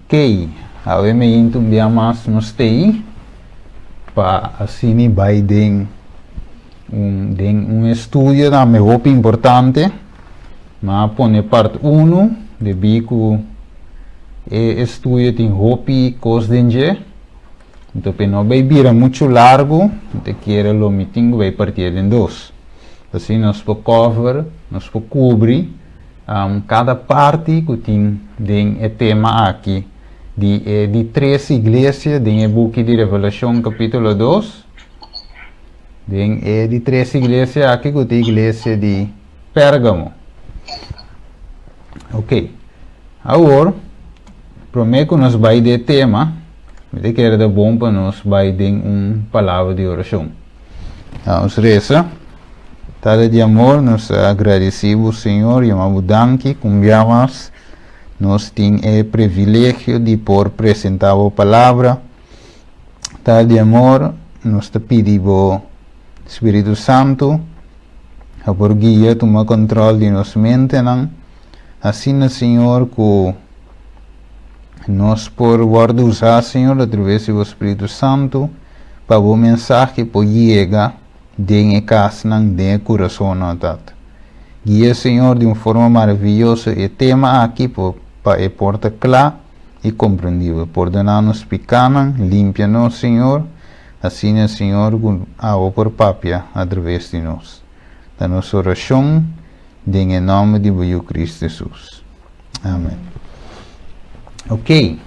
Ok, awe mi hinta un bia mas nos tei pa asina bai den un den un estudio tambe hopi importante. Mi a pone part uno debí ku e estudio tin hopi kos den dje. Anto p'e no bai bira muchu largu, mi ta kere lo mi tin ku bai partié den dos. Asina nos por cover, nos por kubri Kada parti ku tin den e tema aki di e di tres iglesia den e buki di Revelashon kapítulo dos, den e di tres iglesia aki ku ta iglesia di Pérgamo. Ok, awor promé ku nos bai den e tema, mi ta kere ta bon pa nos bai den un palabra di orashon. Nos resa. Tata di amor, nos ta agradeci bo, Señor, yama bo danki cu un bia mas nos tin e privilegio di por presenta bo palabra. Tata di amor, nos ta pidi bo Spiritu Santo pa por guia, tuma control di nos mentenan, asina, Señor, cu nos por wordo usa, Señor, a traves di bo Spiritu Santo, pa bo mensahe por yega den e kasnan, den e kurasonnan, Tata. Guia, Señor, di un forma maravioso e tema aki pa e por ta kla i komprendibel. Pordoná nos pikánan, limpia nos, Señor, asina, Señor, ku abo por papia atraves di nos. Ta nos orashon den e nòmber di bo Yu Kristu Hesus. Amen. Ok.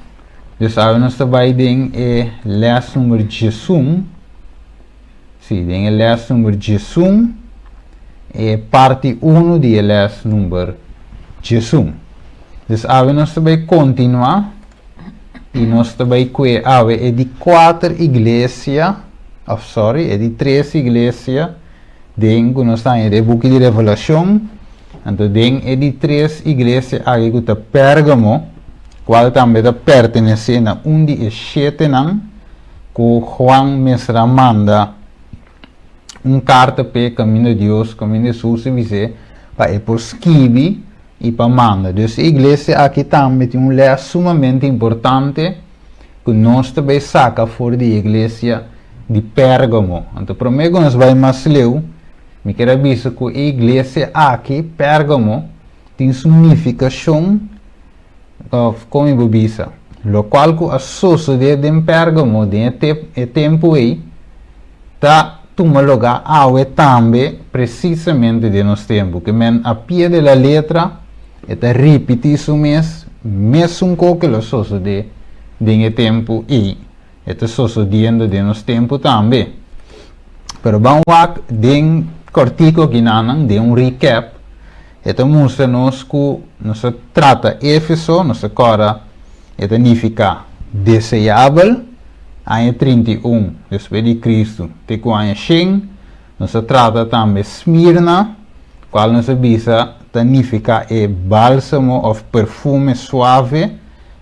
Dus awe nos ta bai den e les number 11. Sí, den e les number 11, e parti 1 di e les number 11. Dus awe nos ta bai kontinuá i nos ta bai kue awe e di kuater iglesia, of sorry, e di tres iglesia den ku nos ta haña den e buki di Revelashon. Anto den e di tres iglesia aki ku ta Pérgamo, kual tambe ta pertenesé na un di e shetenan, ku Juan mester a manda un karta p'e kaminda Dios, kaminda Hesus a bis'é pa e por skibi i pa manda. Dus e iglesia aki tambe tin un lès sumamente importante ku nos ta bai saka for di e iglesia di Pérgamo. Anto promé ku nos bai mas leu, mi kier a bisa ku e iglesia aki, Pérgamo, tin su nifikashon Òf, kon mi por bisa, lokual ku a sosodé den Pérgamo den e tempu ei, ta tuma lugá awe tambe presisamente den nos tempu. Ke men a pie de la letra e ta ripití su mes, mesun kos ke lo sosodé den e tempu ei, e ta sosodiendo den nos tempu tambe. Pero ban wak den kòrtiku akinanan, den un recap, E ta mustra nos ku nos ta trata Éfeso, nos ta kòrda e ta nifiká deseabel, aña 31 despues di Kristu te ku aña shen. Nos ta trata tambe Smirna, kual nos a bisa ta nifiká e bálsamo òf perfume suave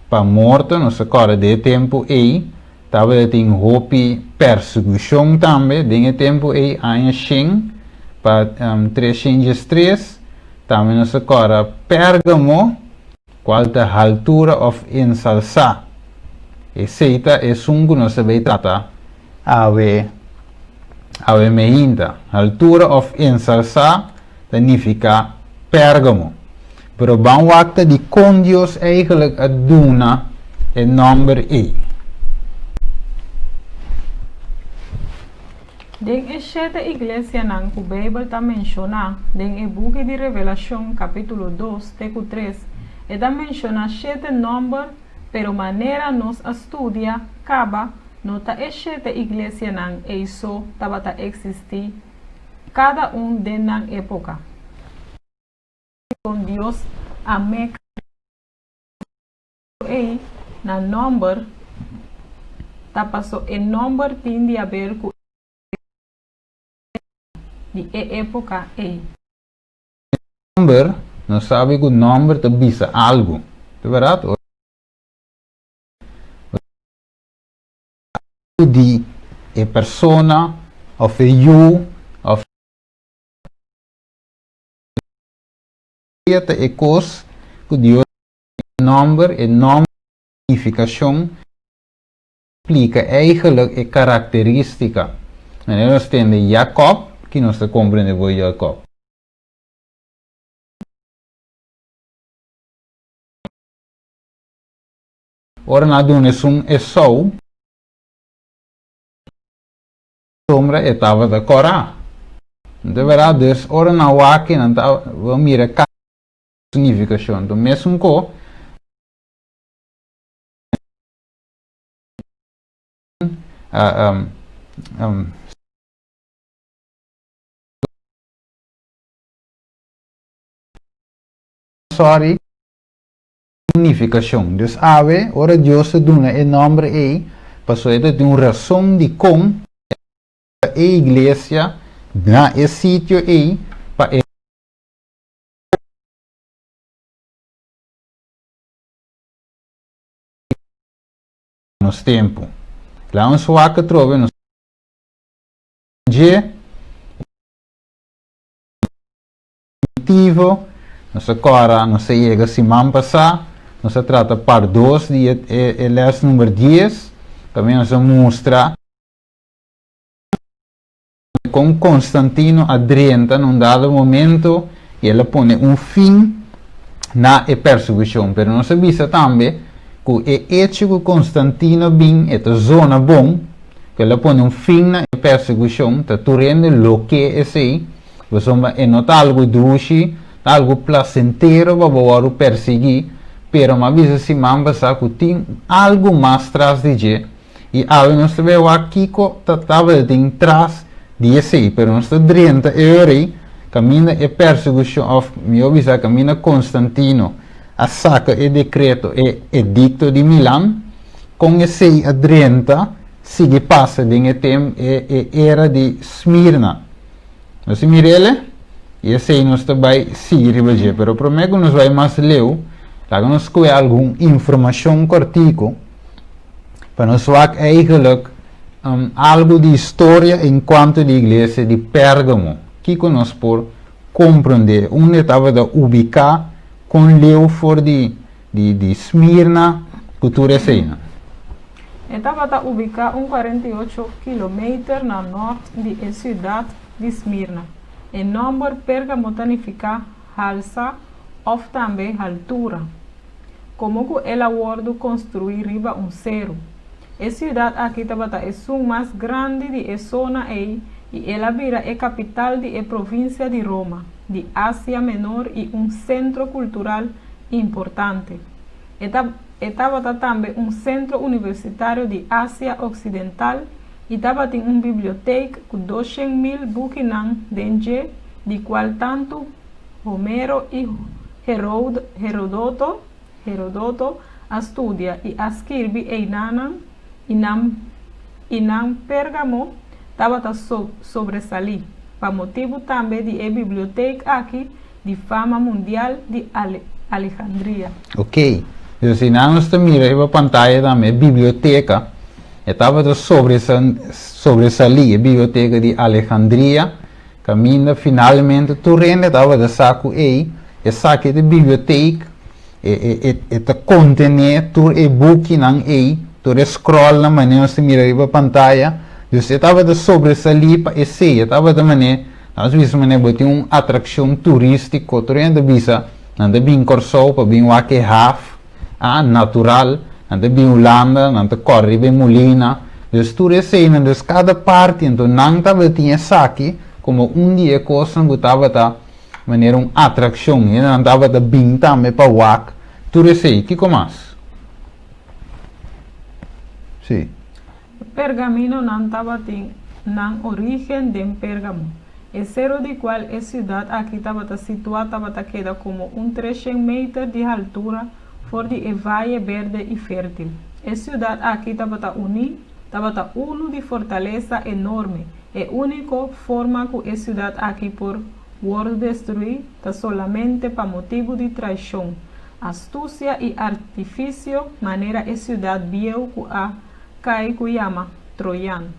pa morto. Nos ta kòrda den e tempu ei tabata tin hopi persekushon tambe den e tempu ei, aña shen pa 303. Tambe nos ta kòrda Pérgamo, kual ta haltura òf ensalsá. Esei ta esun ku nos ta bay trata awe awe meinta. Haltura òf ensalsá ta nifiká Pérgamo. Pero ban wak ta dikon Dios eigenlijk a duna e nòmber ei. Den e shete iglesianan ku Beibel ta menshoná den e buki di Revelashon kapítulo dos te ku tres, e ta menshoná shete nòmber, pero manera nos a studia kaba, no ta e shete iglesianan ei so tabata eksistí kada un den nan époka. Kon Dios a mek ei na nòmber ta paso e nòmber tin di haber ku di e époka ei. Nòmber, nos sabi ku nòmber ta bisa algu, ta bèrdat? Ora di e persona òf e yu òf. Ta e kos ku Dios. Nòmber, e nòmber. Nifikashon splika eigenlijk e karakterístika. Manera nos tende Jakòb, ki nos ta komprende bo Jakòb? Ora nan a duna esun Esou, sombra e tabata kòrá. No ta bèrdat? Dus ora nan wak nan ta mira kada nifikashon. Enton mesun ko. Sorry, nifikashon. Dus awe, ora Dios ta duna e nòmber ei, pasobra e ta tin un rason dikon e iglesia na e sitio ei pa e. Nos tempu. Laga nos wak atrobe nos dje primitivo. Nos a kòrda, nos a yega siman pasá, nos a trata part dos di e les number dies, kaminda nos a mustra kon Constantino a drenta na un dado momento i el a pone un fin na e persekushon. Pero nos a bisa tambe ku e echo ku Constantino bin e ta zona bon ku el a pone un fin na e persekushon, ta tur hende lo ke esei, pasobra e no ta algu dushi, ta algu plasentero pa bo wòrdu persiguí, pero mi a bisa siman pasá ku tin algu mas tras di dje. I awe nos ta bay wak kiko ta tabata tin tras di esei, pero nos ta drenta e ora ei kaminda e persekushon òf mihó bisa kaminda Konstantino a saka e dekreto, e edikto di Milan, kon esei a drenta sigui pasa den e tem e e era di Smirna. Nos a mir'el i esei nos ta bai sigui riba dje, pero promé ku nos bai mas leu laga nos skohe algun informashon kòrtiku. Pa nos wak eigenlijk algu di historia en cuanto di iglesia di Pergamo. Kiko nos por comprende? Unda e tabata ubica? Con leu for di di Smirna cu tur eseinan? E tabata ubica un 48 kilometer na nort di e ciudad di Smirna. E nomber Pergamo ta nifica halsa of tambe haltura. Komo ku el a wòrdu konstruí riba un seru. E siudat aki tabata esun mas grandi di e zona ei i el a bira e kapital di e provinsia di Roma, di Asia Menor i un sentro kultural importante. E ta e tabata tambe un sentro universitario di Asia Oksidental i tabatin un biblioteik ku 200.000 bukinan den dje di kual tantu Homero i Herodoto, Herodoto, a studia i a skirbi einanan i nan i nan Pérgamo tabata sobresalí, pa motibu tambe di e biblioteek aki di fama mundial di Alejandria. Ok, dus si nan nos ta mira riba pantaya tambe e biblioteka, e tabata sobresalí, e biblioteka di Alejandria, Kaminda finalmente tur hende tabata sa ku ei, esaki ta biblioteek, e e e e ta kontené tur e bukinan ei, tur e scrollnan manera nos ta mira riba pantaya. Dus e tabata sobresalí pa esei, e tabata manera, nos bisa manera bo tin un atrakshon turístiko, tur hende ta bisa nan ta bin Kòrsou pa bin wak e haf, a natural, nan ta bin Hulanda, nan ta kòrre riba e mulina, dus tur eseinan, dus kada parti, anto nan tabatin esaki komo un di e kosnan ku tabata manera un atrakshon, hendenan tabata bin tambe pa wak tur esei. Kiko mas? Sí. E pergaminonan tabatin nan orígen den Pérgamo. E sero di kual e siudat aki tabata situá tabata keda komo un treshen meter di haltura for di e vaye berde i fértil. E siudat aki tabata uní, tabata unu di fortalesa enorme. E úniko forma ku e siudat aki por wòrdu destruí ta solamente pa motibu di traishon, astusia i artifisio manera e siudat bieu ku a kai ku yama Troyan.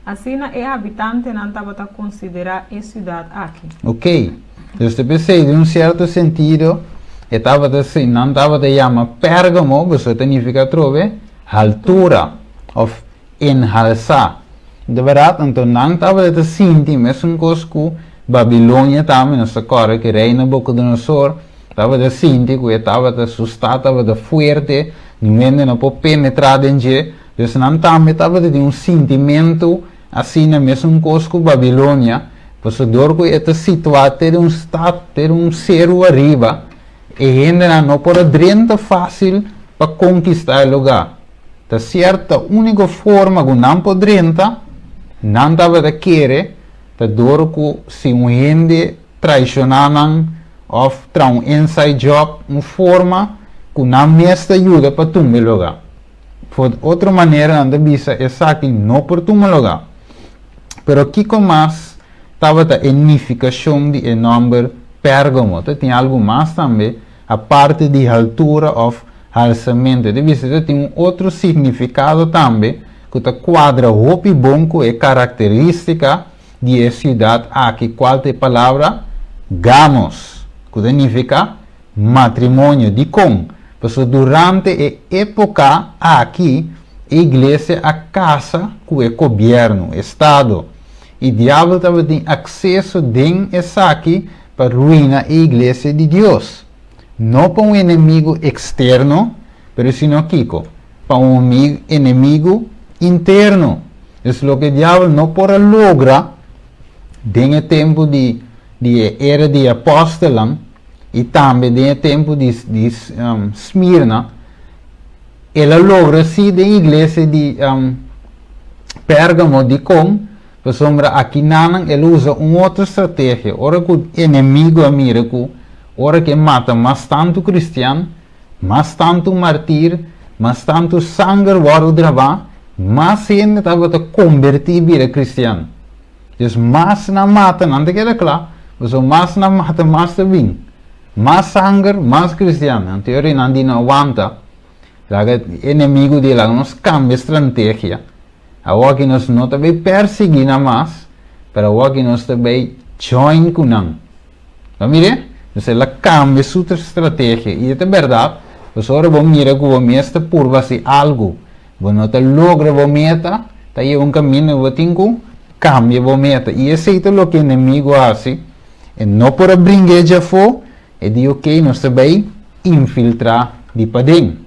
Asina e habitantenan tabata konsiderá e siudat aki. Ok. Dus ta p'esei, den un sierto sentido, E tabata si nan tabata yama Pérgamo, pasobra ta nifiká atrobe haltura òf enhalsá. Di bèrdat, anto nan tabata ta sinti mesun kos ku Babilonia tambe. Nos ta kòrda ku rei Nabukodonosor tabata sinti ku e tabata su stat tabata fuerte, niun hende no por penetrá den dje. Dus nan tambe tabata tin un sintimentu asina mesun kos ku Babilonia, pasobra dor ku e ta situá te den un stat, te den un seru ariba, e hendenan no por a drenta fásil pa konkistá e lugá. Ta sierto, ta úniko forma ku nan por drenta, nan tabata kere, ta dor ku si un hende traishoná nan òf traha un inside job, un forma ku nan mes ta yuda pa tumba e lugá. For otro manera nan ta bisa esaki no por tuma lugá. Pero kiko mas tabata e nifikashon di e nòmber Pérgamo? Ta tin algu mas tambe aparte di haltura òf halsamentu. Ta bisa ta tin un otro signifikado tambe ku ta kuadra hopi bon ku e karakterístika di e siudat aki kual ta e palabra gamos, ku ta nifiká matrimonio. Dikon? Pasobra durante e époka aki e iglesia a kasa ku e gobièrnu, estado, i diabel tabatin akseso den esaki pa ruina e iglesia di Dios. No pa un enemigu eksterno, pero sino kiko? Pa un enemigu interno. Es loke diabel no por a logra den e tempu di di e era di e apòstelnan i tambe den e tempu di di Smirna, el a logra sí den iglesia di Pérgamo. Dikon? Pasobra akinanan el usa un otro strategia. Ora ku enemigu a mira ku ora ku e mata mas tantu kristian, mas tantu martir, mas tantu sanger wòrdu drabá, mas hende tabata kombertí bira kristian. Dus mas nan mata, nan ta keda kla, pasobra mas nan mata, mas ta bin. Mas sanger, mas kristian. Anto e reinan di no wanta. Laga enemigu di laga nos kambia strategia. Awor aki nos no ta bay persegui nan mas, pero awor aki nos ta bay join ku nan. Bo mira? Dus el a kambia su strategia. I e ta bèrdat, pasobra ora bo mira ku bo mes ta purba hasi algu, bo no ta logra bo meta, ta yega un kaminda ku bo tin ku kambia bo meta. I esei ta loke enemigu a hasi. E no por a bring'é djafó, e di oke, nos ta bai infiltrá di paden.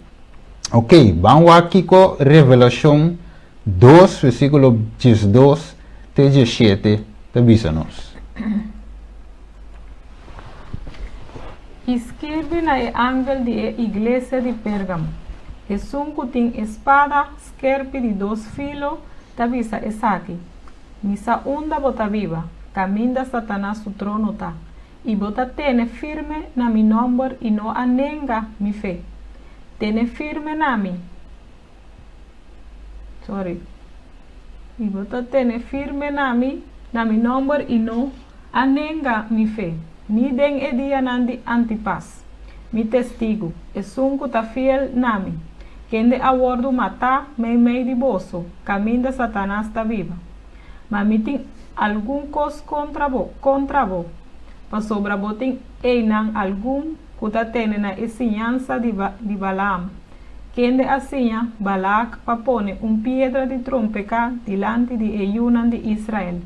Oke, ban wak kiko Revelashon 2, versíkulo 12 te 17 ta bisa nos. I skirbi na e angel di e iglesia di Pérgamo, Esun ku tin e spada skerpi di dos filo ta bisa esaki, Mi sa unda bo ta biba, kaminda Satanas su trono ta, i bo ta tene firme na mi nòmber i no a nenga mi fe. Tene firme na mi. Sorry. I bo ta tene firme na mi, na mi nòmber i no a nenga mi fe, ni den e dianan di Antipas, mi testigu, esun ku ta fiel na mi, kende a wòrdu matá meimei di boso, kaminda Satanas ta biba. Ma mi tin algun kos kontra bo, kontra bo, pasobra bo tin einan algun ku ta tene na e siñansa di di Balaam, kende a siña Balaak pa pone un piedra di trompeká dilanti di e yunan di Israel,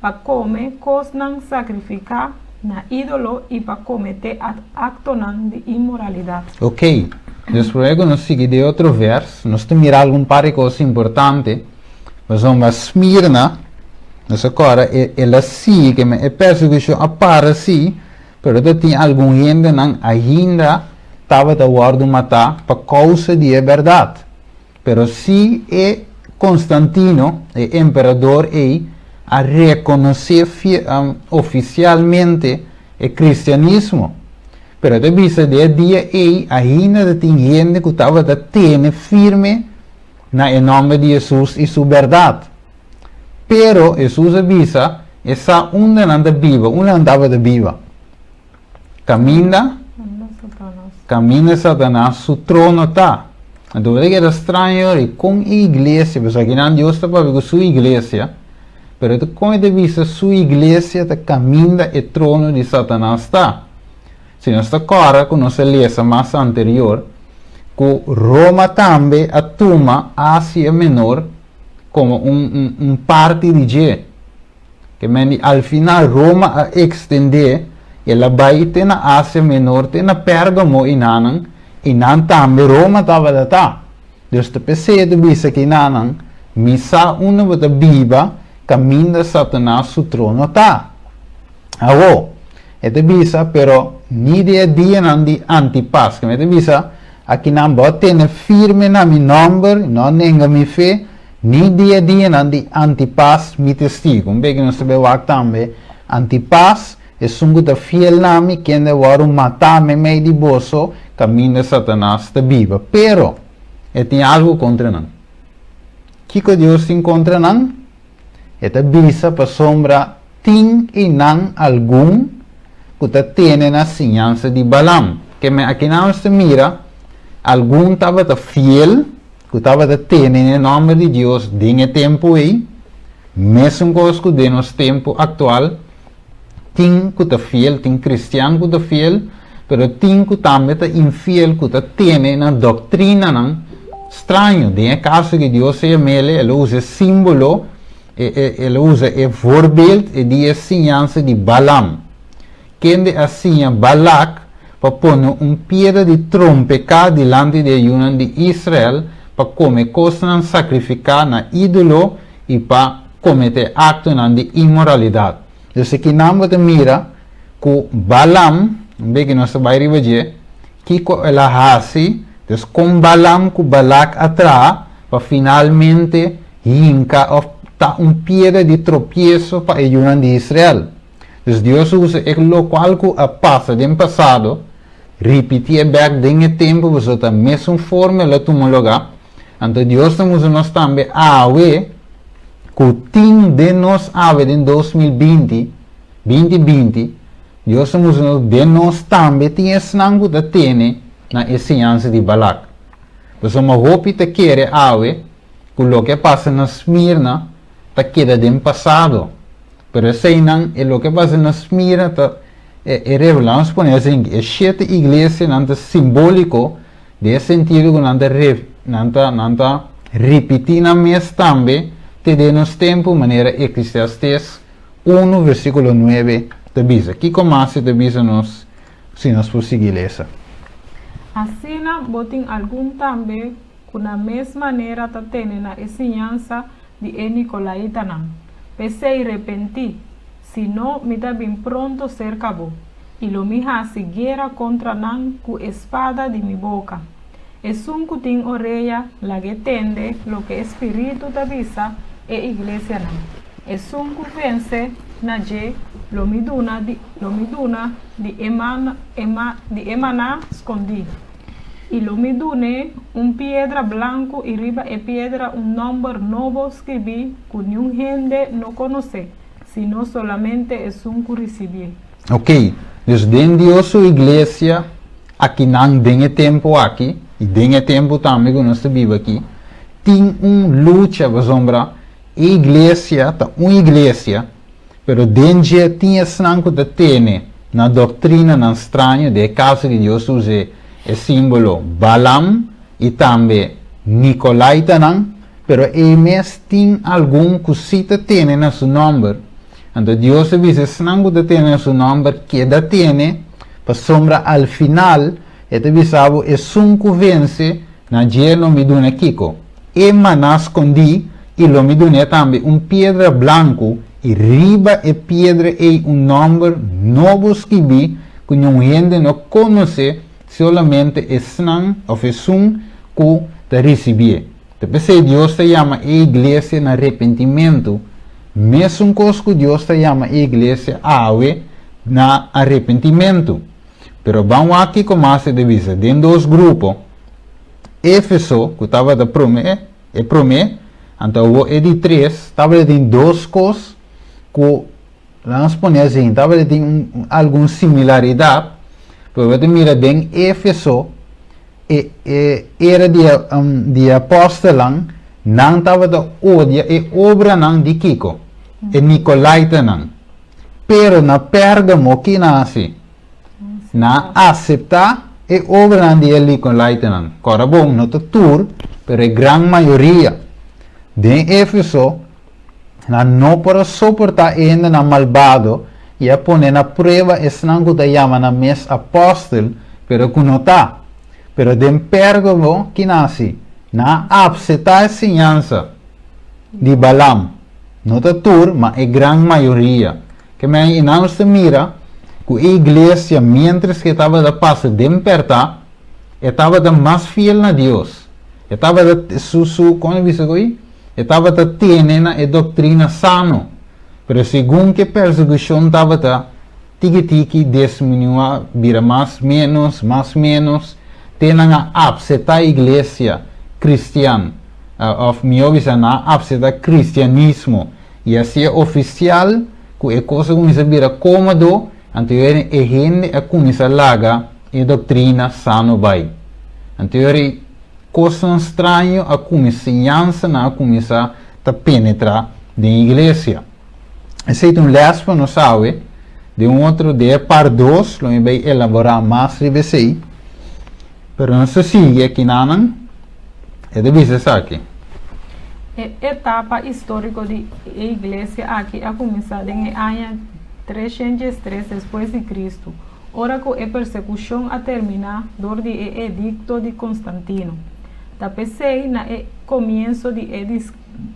pa kome kosnan sakrifiká na ídolo i pa kometé aktonan di inmoralidat. Ok, despues ku nos sigui den otro vèrs, nos ta mira algun par di kos importante. Pasobra Smirna, nos a kòrda, el a sigui ke e persekushon a para sí, Pero ta tin algun hendenan ainda tabata wòrdu matá pa kousa di e bèrdat. Pero si e Konstantino, e emperador ei, a rekonosé ofisialmente e kristianismo. Pero ta bisa di e dia ei ainda ta tin hende ku tabata tene firme na e nòmber di Hesus i su bèrdat. Pero Hesus a bisa, E sa unda nan ta biba. Unda nan tabata biba? Kaminda? Kaminda Satanas su trono ta. Anto bo ta keda straño ori kon e iglesia, pasobra akinan Dios ta papia ku su iglesia, pero ta kon e ta bisa su iglesia ta kaminda e trono di Satanas ta. Si nos ta kòrda ku nos a lesa mas anterior ku Roma tambe a tuma Asia Menor komo un un parti di dje. Ke men di al final Roma a ekstendé, el a bai te na Asia Menor, te na Pérgamo i nanan, i nan tambe Roma tabata ta. Dus ta p'esei ta bisa ki nanan, Mi sa unda bo ta biba, kaminda Satanas su trono ta. Awor, e ta bisa, pero ni di e dianan di Antipas, ke mi ta bisa, akinan bo a tene firme na mi nòmber i no a nenga mi fe, ni di e dianan di Antipas, mi testigu. Un beke nos ta bai wak tambe, Antipas, esun ku ta fiel na mi, kende a wòrdu matá meimei di boso, kaminda Satanas ta biba. Pero, e tin algu kontra nan. Kiko Dios tin kontra nan? E ta bisa pasobra tin einan algun ku ta tene na siñansa di Balaam. Keme akinan nos ta mira algun tabata fiel ku tabata tene na e nòmber di Dios den e tempu ei, mesun kos ku den nos tempu aktual tin ku ta fiel, tin kristian ku ta fiel, pero tin ku tambe ta infiel ku ta tene na doktrinanan straño. Den e kaso di Dios a yam'el, el a usa e símbolo, el a usa e voorbeeld di e siñansa di Balaam, kende a siña Balak pa pone un piedra di trompeká dilanti di e yunan di Israel pa kome kosnan sakrifiká na ídolo i pa kometé aktonan di inmoralidat. Dus akinan bo ta mira ku Balaam, un bes ku nos ta bai riba dje, kiko el a hasi, dus kon Balaam ku Balak a traha pa finalmente hinka òf ta un piedra di tropieso pa e yunan di Israel. Dus Dios usa e lokual ku a pasa den pasado, ripitié bèk den e tempu pasobra ta mesun forma el a tuma lugá. Anto Dios ta mustra nos tambe awe ku tin den nos awe den 2020, 20 binti, Dios ta mustra nos den nos tambe tin esnan ku ta tene na e siñansa di Balak. Pasobra hopi ta kere awe ku loke a pasa na Smirna ta keda den pasado. Pero eseinan, e loke a pasa na Smirna ta e revelá. Nos pone asin, e shete iglesianan ta simbóliko Den e sentido ku nan ta nan ta nan ta ripití nan mes tambe te den nos tempu, manera Eklesiastes unu versíkulo nuebe ta bisa. Kiko mas e ta bisa nos si nos por sigui lesa? Asina bo tin algun tambe ku na mes manera ta tene na e siñansa di e nikolaitanan. P'esei repentí, si no mi ta bin pronto serka bo, i lo mi hasi guera kontra nan ku e spada di mi boka. Esun ku tin orea, lag'é tende loke e spiritu ta bisa e iglesianan. Esun ku vense, na dje lo mi duna di lo mi duna di e di e maná skondí. I lo mi dun'é un piedra blanku i riba e piedra un nòmber nobo skibí ku niun hende no konosé, sino solamente esun ku risibié. Ok, dus den Dios su iglesia akinan den e tempu aki, i den e tempu tambe ku nos ta biba aki, tin un lucha pasobra e iglesia ta un iglesia, pero den dje tin esnan ku ta tene na doktrinanan straño, den e kaso di Dios usa e símbolo Balaam i tambe Nikolaitanan, pero ei mes tin algun ku sí ta tene na su nòmber. Anto Dios a bisa esnan ku ta tene na su nòmber keda tene, pasobra al final e ta bisa bo esun ku vense, na dje lo mi duna kiko? E maná skondí, i lo mi dun'é tambe un piedra blanku, i riba e piedra ei un nòmber nobo skibí ku niun hende no konosé, solamente esnan òf esun ku ta risibié. Ta p'esei Dios ta yama e iglesia na repentimentu, mesun kos ku Dios ta yama e iglesia awe na arepentimentu. Pero ban wak kiko mas e ta bisa den dos grupo, Efeso, ku tabata promé, e promé, anto awor e di tres, tabata tin dos kos ku, laga nos pone asin, tabata tin un algun similaridat, pero bo ta mira den Efeso, e e era di di e apòstelnan, nan tabata odia e obranan di kiko? E nikolaitanan. Pero na Pérgamo, ki nan hasi? Nan a aseptá e obranan di e Nikolaitanan. Kòrda bon, no ta tur, pero e gran mayoria. Den Éfeso, nan no por a soportá e hendenan malbado i a pone na prueba esnan ku ta yama nan mes apòstel, pero ku no ta. Pero den Pérgamo, ki nan hasi? Nan a apsetá e siñansa di Balaam. No ta tur, ma e gran mayoria. Ke men i nan nos ta mira ku e iglesia miéntras ku e tabata pasa den pèrtá, e tabata mas fiel na Dios. E tabata su su kon e bisa ku ei? E tabata tene na e doktrina sano. Pero segun ku e persekushon tabata tiki tiki desminuá bira mas ménos, mas ménos, te nan a apsetá iglesia kristian, òf mihó bisa nan a apsetá kristianismo. I asia ofisial ku e kos a kuminsá bira kómodo, anto yori e hende a kuminsá laga e doktrina sano bai. Anto yori kosnan straño a kuminsá, siñansanan a kuminsá ta penetrá den iglesia. Esei ta un lès pa nos awe. Den un otro, den e part dos, lo mi bai elaborá mas riba esei. Pero nos ta sigui akinanan. E ta bisa esaki. E etapa históriko di e iglesia aki a kuminsá den e aña 303 despues di Kristu, ora ku e persekushon a terminá dor di e edikto di Konstantino. Ta p'esei na e komienso di e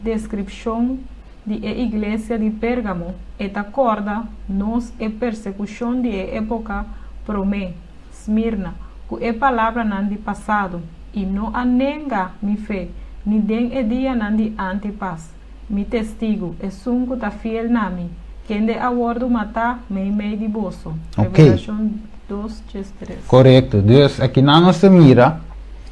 deskripshon di e iglesia di Pérgamo e ta kòrda nos e persekushon di e époka promé. Smirna, ku e palabranan di pasado, i no a nenga mi fe, ni den e dianan di Antipas, mi testigu, esun ku ta fiel na mi, kende a wòrdu matá meimei di boso. Ok. Revelashon dos, 13. Korekto. Dus akinan nos ta mira,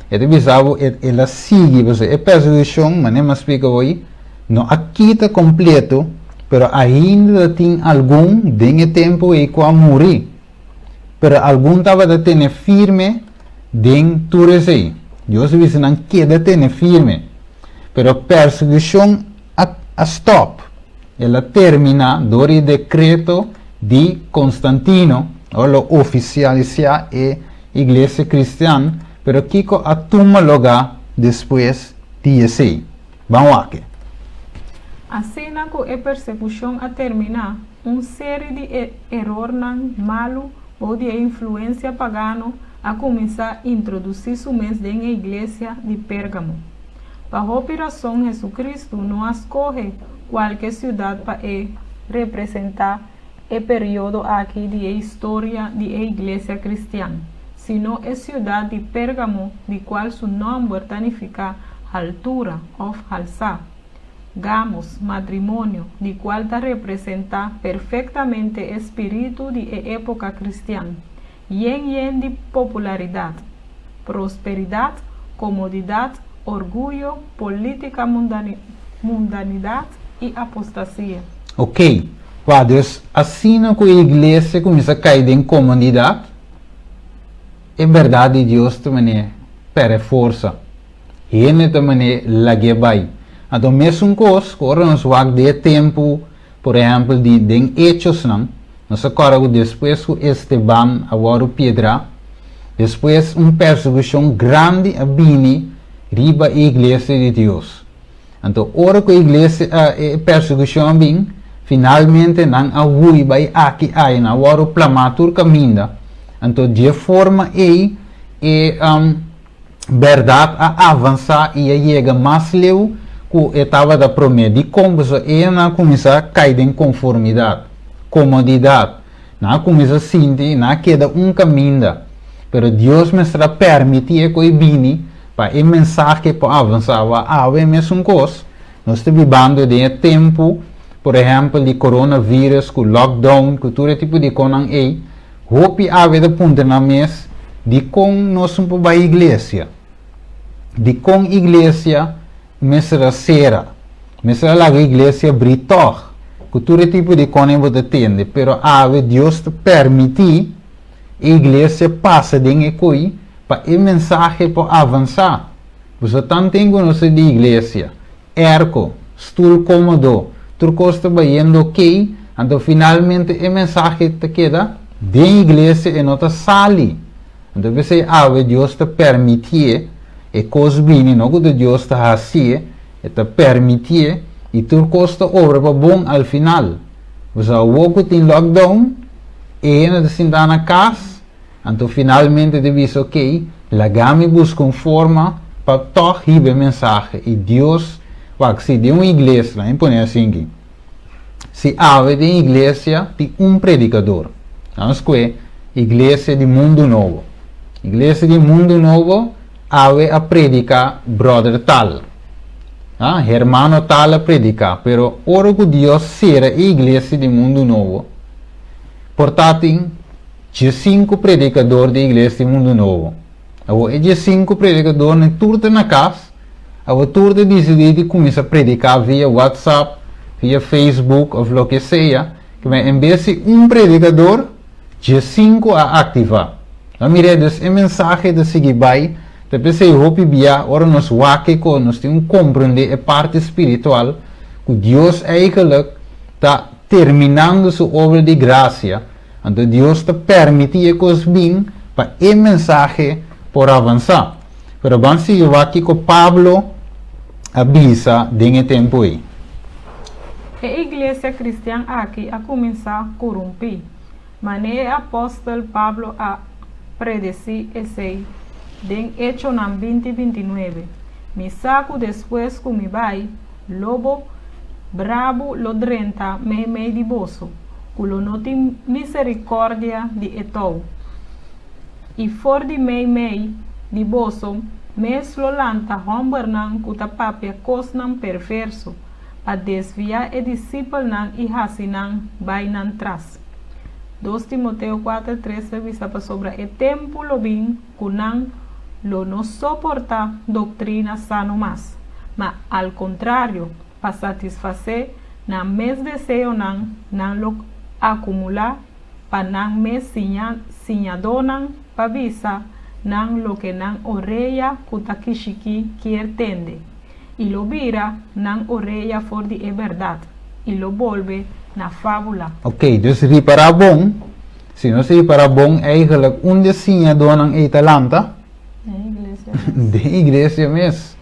e ta bisa bo e el a sigui, pasobra e persekushon, manera mi a splika bo ei, no a kita kompleto, pero ainda ta tin algun den e tempu ei ku a muri. Pero algun tabata tene firme den tur esei. Dios a bisa nan keda tene firme. Pero persekushon a a stòp. El a terminá dor di dekreto di Konstantino, ora lo ofisialisá e iglesia kristian, pero kiko a tuma lugá despues di esei? Ban wak. Asina ku e persekushon a terminá, Un seri di e erornan malu bou di e influensia pagano a kuminsá introdusí su mes den e iglesia di Pérgamo. Pa hopi rason Hesukristu no a skohe kualke siudat pa e representá e periodo aki di e historia di e iglesia kristian, sino e siudat di Pérgamo di kual su nòmber ta nifiká haltura òf halsá. Gamos, matrimonio, di cual ta representa perfectamente e spiritu di e epoca cristian, yen yen di popularidad, prosperidad, comodidad, orguyo, politica mundanidad y apostasia. Ok, wak, dus asina cu e iglesia cuminsa cay den comodidad, e berdad di Dios ta mane perde forsa. Hende ta manera lag'é bai. Anto mesun kos ku ora nos wak di e tempu, por ehèmpel di den Hechosnan, nos ta kòrda ku despues ku Esteban a wòrdu piedrá, despues un persekushon grandi a bini riba e iglesia di Dios. Anto ora ku e iglesia e persekushon a bin, finalmente nan a hui bai aki aya, nan a wòrdu plamá tur kaminda. Anto di e forma ei e bèrdat a avansá i a yega mas leu ku e tabata promé. Dikon? Pasobra enan a kuminsá kai den konformidat, komodidat. Nan a kuminsá sinti nan a keda un kaminda. Pero Dios mester a pèrmití e ku e bini pa e mensahe por avansá. Wak, awe mesun kos, nos ta bibando den e tempu, por ehèmpel, di coronavirus, ku lockdown, ku tur e tipo di konan ei. Hopi awe ta puntra nan mes, Dikon nos no por bai iglesia? Dikon iglesia mester a sera? Mester a laga iglesia bri tòg? Ku tur e tipo di kòne bo ta tende. Pero awe Dios ta permití e iglesia pasa den e koi pa e mensahe por avansá. Boso tanten ku nos ta di iglesia, Airco, stul komodo, tur kos ta bayendo okey, anto finalmente e mensahe ta keda Den iglesia e no ta sali. Anto p'esei awe Dios ta permitié e kos bini, no ku ta Dios ta hasié, e ta permitié i tur kos ta obra pa bon al final. Pasobra awor ku tin lockdown, e hende ta sintá na kas, anto finalmente ta bisa ok, laga mi buska un forma pa tòg hiba e mensahe. I Dios, wak, si den un iglesia, laga mi pone asinki, Si awe den iglesia tin un predikador, nos kue Iglesia di Mundu Nobo. Iglesia di Mundu Nobo awe a prediká bròder tal, ah, hermano tal a prediká, pero ora ku Dios sera e Iglesia di Mundu Nobo, por ta tin diesinku predikador di Iglesia di Mundu Nobo. Awor e diesinku predikadornan tur ta na kas, awor tur ta disidí di kuminsá prediká via WhatsApp, via Facebook òf loke sea, kimen en bes di un predikador, diesinku a aktivá. Nan mira dus e mensahe ta sigui bai, ta p'esei hopi bia ora nos wak kiko nos tin un komprendé e parti spiritual ku Dios eigentlik ta terminando su obra di grasia. Anto Dios ta permití e kos bin pa e mensahe por avansá. Pero ban sigui wak kiko Pablo a bisa den e tempu ei. E iglesia kristian aki a kuminsá korumpí. Manera e apòstel Pablo a predesí esei den Echonan 20, 29, Mi sa ku despues ku mi bai, lobo brabu lo drenta meimei di boso, ku lo no tin miserikòrdia di e tou. I for di meimei di boso mes lo lanta hòmbernan ku ta papia kosnan perverso, pa desviá e disipelnan i hasi nan bai nan tras. Dos Timoteo kuater, tres ta bisa pasobra e tempu lo bin ku nan lo no soportá doktrina sano mas, ma al kontrario, pa satisfasé nan mes deseonan, nan lo akumulá pa nan mes siña siñadónan pa bisa nan loke nan orea ku ta kishikí kier tende, i lo bira nan orea for di e bèrdat, i lo bolbe na fábula. Ok, dus ripará bon, si nos ripará bon eigenlijk unda e siñadónan ei ta lanta? Den iglesia mes. Den iglesia mes.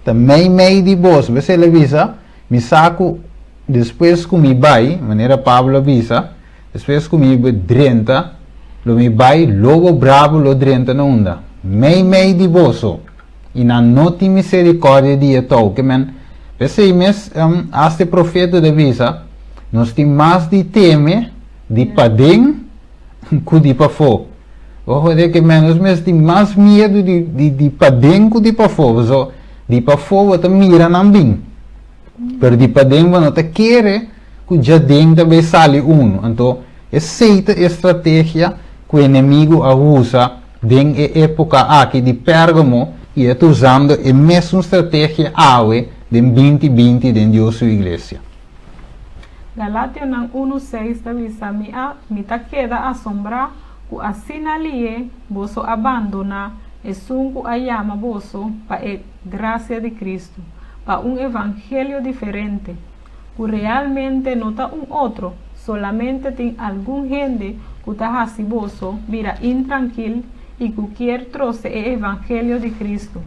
Ta meimei di bos. Bes el a bisa, Mi sa ku despues ku mi bai, manera Pablo a bisa, despues ku mi drenta, lo mi bai, lobo brabu lo drenta na unda? Meimei di boso. I nan no tin miserikòrdia di e tou. Ke men, p'esei mes, asta e profeta ta bisa, nos tin mas di teme di paden ku di pafó. Bo hoor ke menos mes tin mas miedu di di di paden ku di pafó. Paso di pafó bo ta mira nan bin, pero di paden bo no ta kere ku djaden ta bai sali unu. Anto esei ta e strategia ku enemigu a usa den e époka aki di Pérgamo i e ta usando e mesun strategia awe den 2020 den Dios su iglesia. Galationan unu seis ta bisa, Mi a, mi ta keda asombrá ku asina lié boso a bandoná esun ku a yama boso pa e grasia di Kristu, pa un evangelio diferente, ku realmente no ta un otro, solamente tin algun hende ku ta hasi boso bira intrankil i ku kier trose e evangelio di Kristu.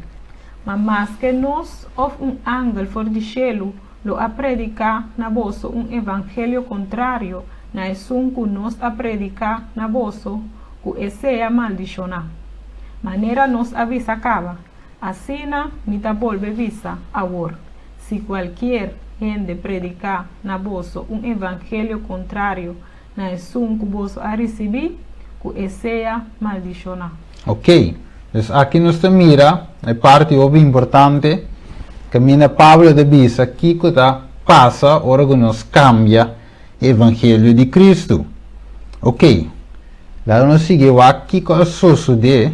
Ma maske nos òf un angel for di shelu lo a prediká na boso un evangelio kontrario na esun ku nos a prediká na boso, ku e sea maldishoná. Manera nos a bisa kaba, asina mi ta bolbe bisa awor, si kualkier hende prediká na boso un evangelio kontrario na esun ku boso a risibí, ku e sea maldishoná. Ok, dus aki nos ta mira e parti hopi importante kaminda Pablo ta bisa kiko ta pasa ora ku nos kambia e evangelio di Kristu. Ok, laga nos sigui wak kiko a sosodé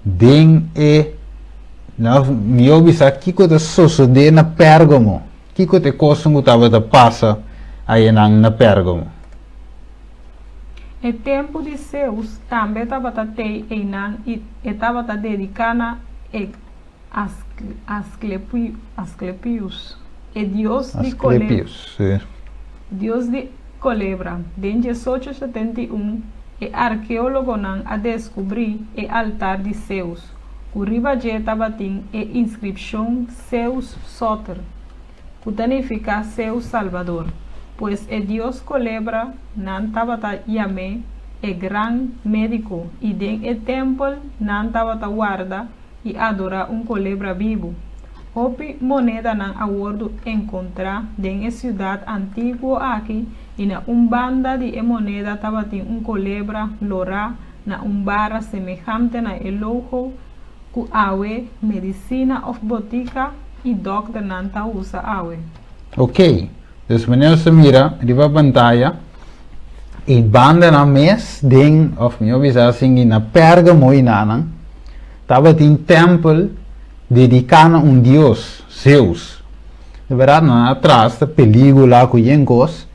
den e, mihó bisa kiko ta sosodé na Pérgamo. Kiko ta e kosnan ku tabata pasa ayanan na Pérgamo? E tempu di Zeus tambe tabata tei einan i e tabata dediká na e Asclepius, e dios di Asclepius, sí. Dios di kolebra. Den 1871. E arkeólogonan a deskubrí e altar di Zeus, ku riba dje tabatin e inskripshon Zeus Soter, ku ta nifiká Zeus Salbador. Pues e dios kolebra nan tabata yam'é e gran médiko i den e tèmpel nan tabata warda i adorá un kolebra bibu. Hopi monedanan a wòrdu enkontrá den e siudat antiguo aki i na un banda di e moneda tabatin un kolebra lorá na un bara semehante na e logo ku awe medisina òf botika i dòkternan ta usa awe. Ok, dus manera nos ta mira riba pantaya e bandanan mes den òf mihó bisa asin na Pérgamo i nanan tabatin tèmpel dediká na un dios, Zeus. Di bèrdat nan a tras ta pelígula ku yen kos,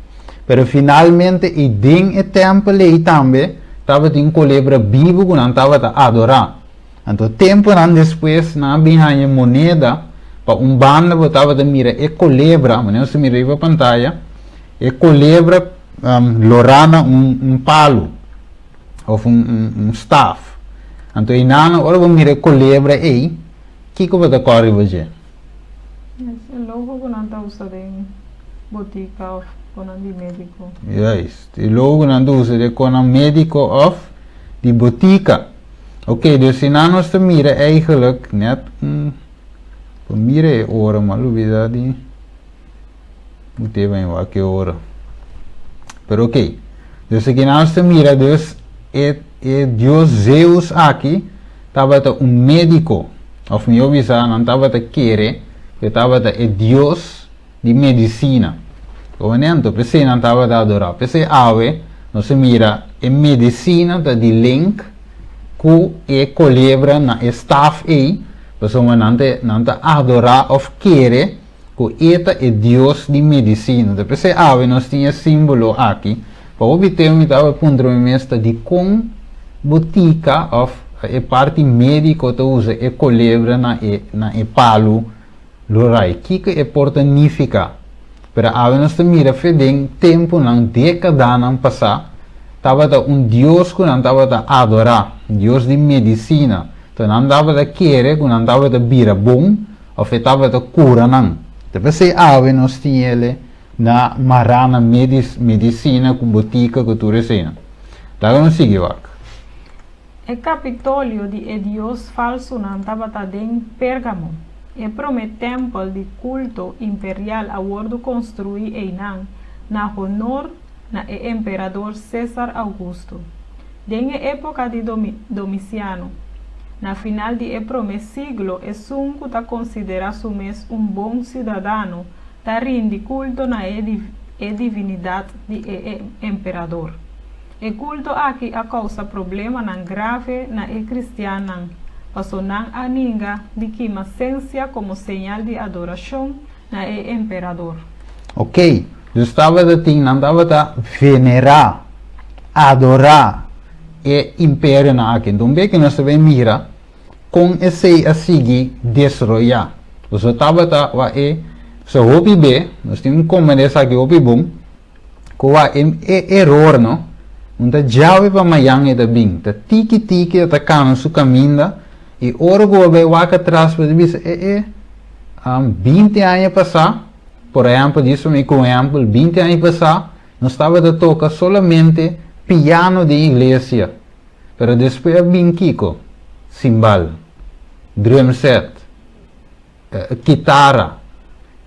pero finalmente i den e tèmpel ei tambe tabatin kolebra bibu ku nan tabata adorá. Anto tempunan despues nan a bin haña moneda pa un banda bo tabata mira e kolebra, manera nos ta mira riba pantaya, e kolebra lorá na un palu òf un staf. Anto einan ora bo mira e kolebra ei, kiko bo ta kòrda riba dje? E logo ku nan ta usa den botika òf konan di médiko. Juist, e logo ku nan ta usa den konan médiko òf di botika. Ok, dus si nan nos ta mira eigenlijk net un, por mira e ora, ma lubida di bot'e wak e ora. Pero ok, dus aki nan nos ta mira dus e e dios Zeus aki tabata un médiko, òf mihó bisa nan tabata kere ku e tabata e dios di medisina. Komo anto? P'esei nan tabata adorá. P'esei awe nos a mira e medisina ta di link ku e kolebra na e staf ei, pasobra nan ta nan ta adorá òf kere ku e ta e dios di medisina. Anto p'esei awe nos tin e símbolo aki. Pa hopi tempu mi tabata puntra mi mes ta dikon botika òf e parti médiko ta usa e kolebra na e na e palu Lorai, kiko e por ta nifiká? Pero awe nos ta mira fe den tempunan, dékadanan pasá, tabata un dios ku nan tabata adorá, dios di medisina. Enton nan tabata kere ku nan tabata bira bon òf e tabata kura nan. Ta p'esei awe nos tin ele na mará na medisina ku botika ku tur eseinan. Laga nos sigui wak. E kapitolio di e dios falsunan tabata den Pérgamo. E promé tèmpel di kulto imperial a wòrdu konstruí einan na honor na e emperador Sésar Augusto. Den e époka di Domisiano, na final di e promé siglo, esun ku ta konsiderá su mes un bon siudadano ta rindi kulto na e divinidat di e emperador. E kulto aki a kousa problemanan grave na e kristiannan, paso nan a ninga di kima sensia komo señal di adorashon na e emperador. Ok, dus tabata tin, nan tabata venerá, adorá e imperionan aki. Enton be ku nos ta bai mira kon esei a sigui desaroyá. Pasobra tabata wak e, so hopi be, nos tin un komprendé esaki hopi bon, Kua e eror no? Un ta djawe pa mayan e ta bin, ta tiki tiki e ta kana su kaminda i ora ku bo bai wak atras bo ta bisa e e 20 aña pasá, por ehèmpel djis pa mi ku un ehèmpel, 20 aña pasá nos tabata toka solamente piano den iglesia, pero despues a bin kiko? Simbal, drum set. Kitara,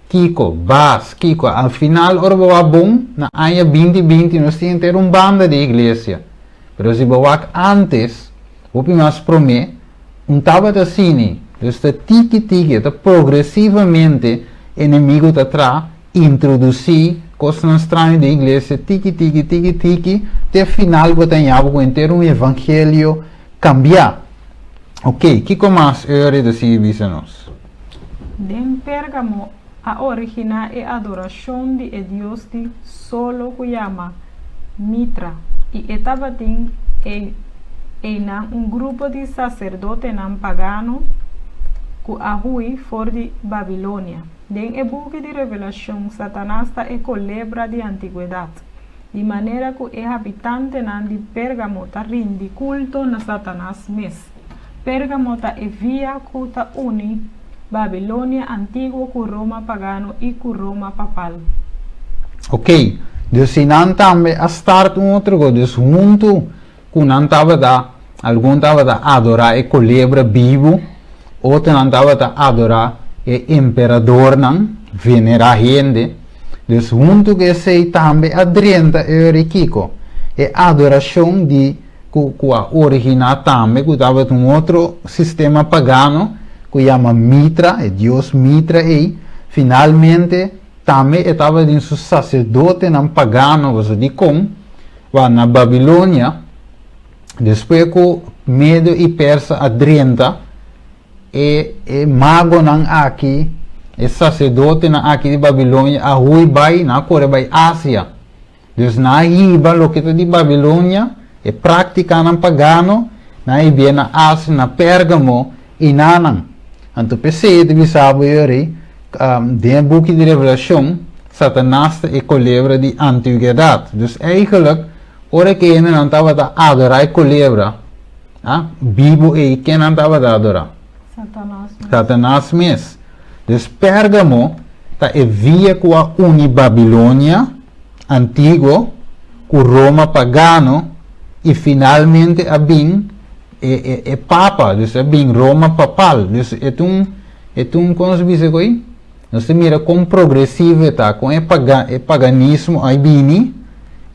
kiko, bas, kiko. Al final ora bo wak bon, na aña 20 20 nos tin henter un banda di iglesia. Pero si bo wak antes, hopi mas prome, un tabata asini. Dus ta tiki tiki, ta progresivamente enemigo ta tra introduci cosnan straño den iglesia tiki tiki, tiki tiki, te final bo ta haña bo cu henter un evangelio cambia. Ok, kiko mas Eury ta sigui bisa nos? Den Pérgamo a originá e adorashon di e dios di solo ku yama Mitra, i e tabatin einan un grupo di saserdotenan pagano ku a hui for di Babilonia. Den e buki di Revelashon, Satanas ta e kolebra di antigwedat. Di manera ku e habitantenan di Pérgamo ta rindi kulto na Satanas mes. Pérgamo ta e via ku ta uni Babilonia antiguo ku Roma pagano i ku Roma papal. Ok, dus si nan tambe a start un otro go, dus huntu ku nan tabata, algun tabata adorá e kolebra bibu, otronan tabata adorá e emperadornan, venerá hende. Dus huntu ku esei tambe a drenta e ora kiko? E adorashon di ku ku a originá tambe ku tabata un otro sistema pagano ku yama Mitra, e dios Mitra ei, finalmente tambe e tabatin su saserdotenan pagano, pasobra dikon? Wak, na Babilonia, despues ku Medo i Persa a drenta, e e magonan aki, e saserdotenan aki di Babilonia a hui bai, nan a kore bai Asia. Dus nan a hiba loke ta di Babilonia, e práktikanan pagano, nan a hibié na Asia, na Pérgamo i nanan. Anto p'esei e ta bisa bo yori, den e buki di Revelashon, Satanas ta e kolebra di antigwedat. Dus eigenlijk, ora ku e hendenan tabata adorá e kolebra, a, bibu ei, ken nan tabata adorá? Satanas mes. Satanas mes. Dus Pérgamo ta e via ku a uni Babilonia antiguo ku Roma pagano i finalmente a bin e, e, e papa, dus a bin Roma papal. Dus e ta un, e ta un, kon nos bisa ku ei? Nos ta mira kon progresivo e ta, kon e paga, e paganismo a bini,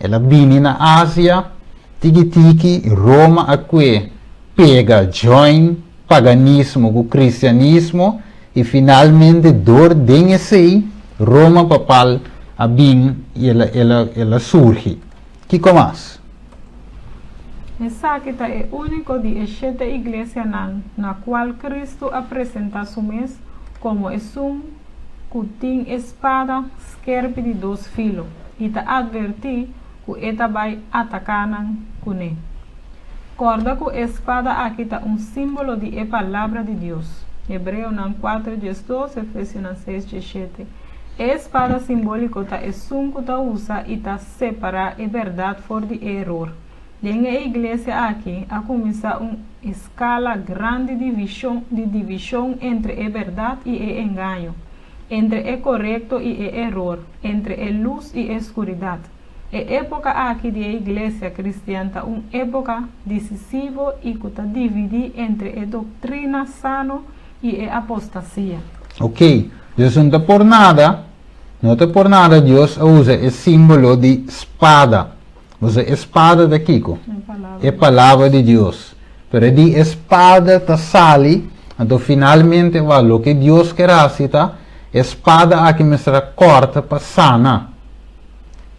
el a bini na Asia, tiki tiki Roma a kue pega, join paganismo ku kristianismo i finalmente dor den esei Roma papal a bin i el a, el a, el a surgi. Kiko mas? Esaki ta e úniko di e shete iglesianan na kual Kristu a presentá su mes komo esun ku tin e spada skerpi di dos filo i ta atvertí ku e ta bai ataká nan kuné. Kòrda ku e spada aki ta un símbolo di e Palabra di Dios. Hebreonan kuater 12, Efesionan seis 17. E spada simbóliko ta esun ku ta usa i ta separá e bèrdat for di e eror. Den e iglesia aki a kuminsá un eskala grandi di vishon di divishon entre e bèrdat i e engaño, entre e korekto i e eror, entre e lus i e skuridat. E époka aki di e iglesia kristian ta un époka disisivo i ku ta dividí entre e doktrina sano i e apostasia. Ok, dus no ta por nada, no ta por nada Dios a usa e símbolo di spada. Usa e spada ta kiko? E palabra di Dios. Pero di e spada ta sali, anto finalmente wak loke Dios ker hasi ta, e spada aki mester a kòrta pa sana.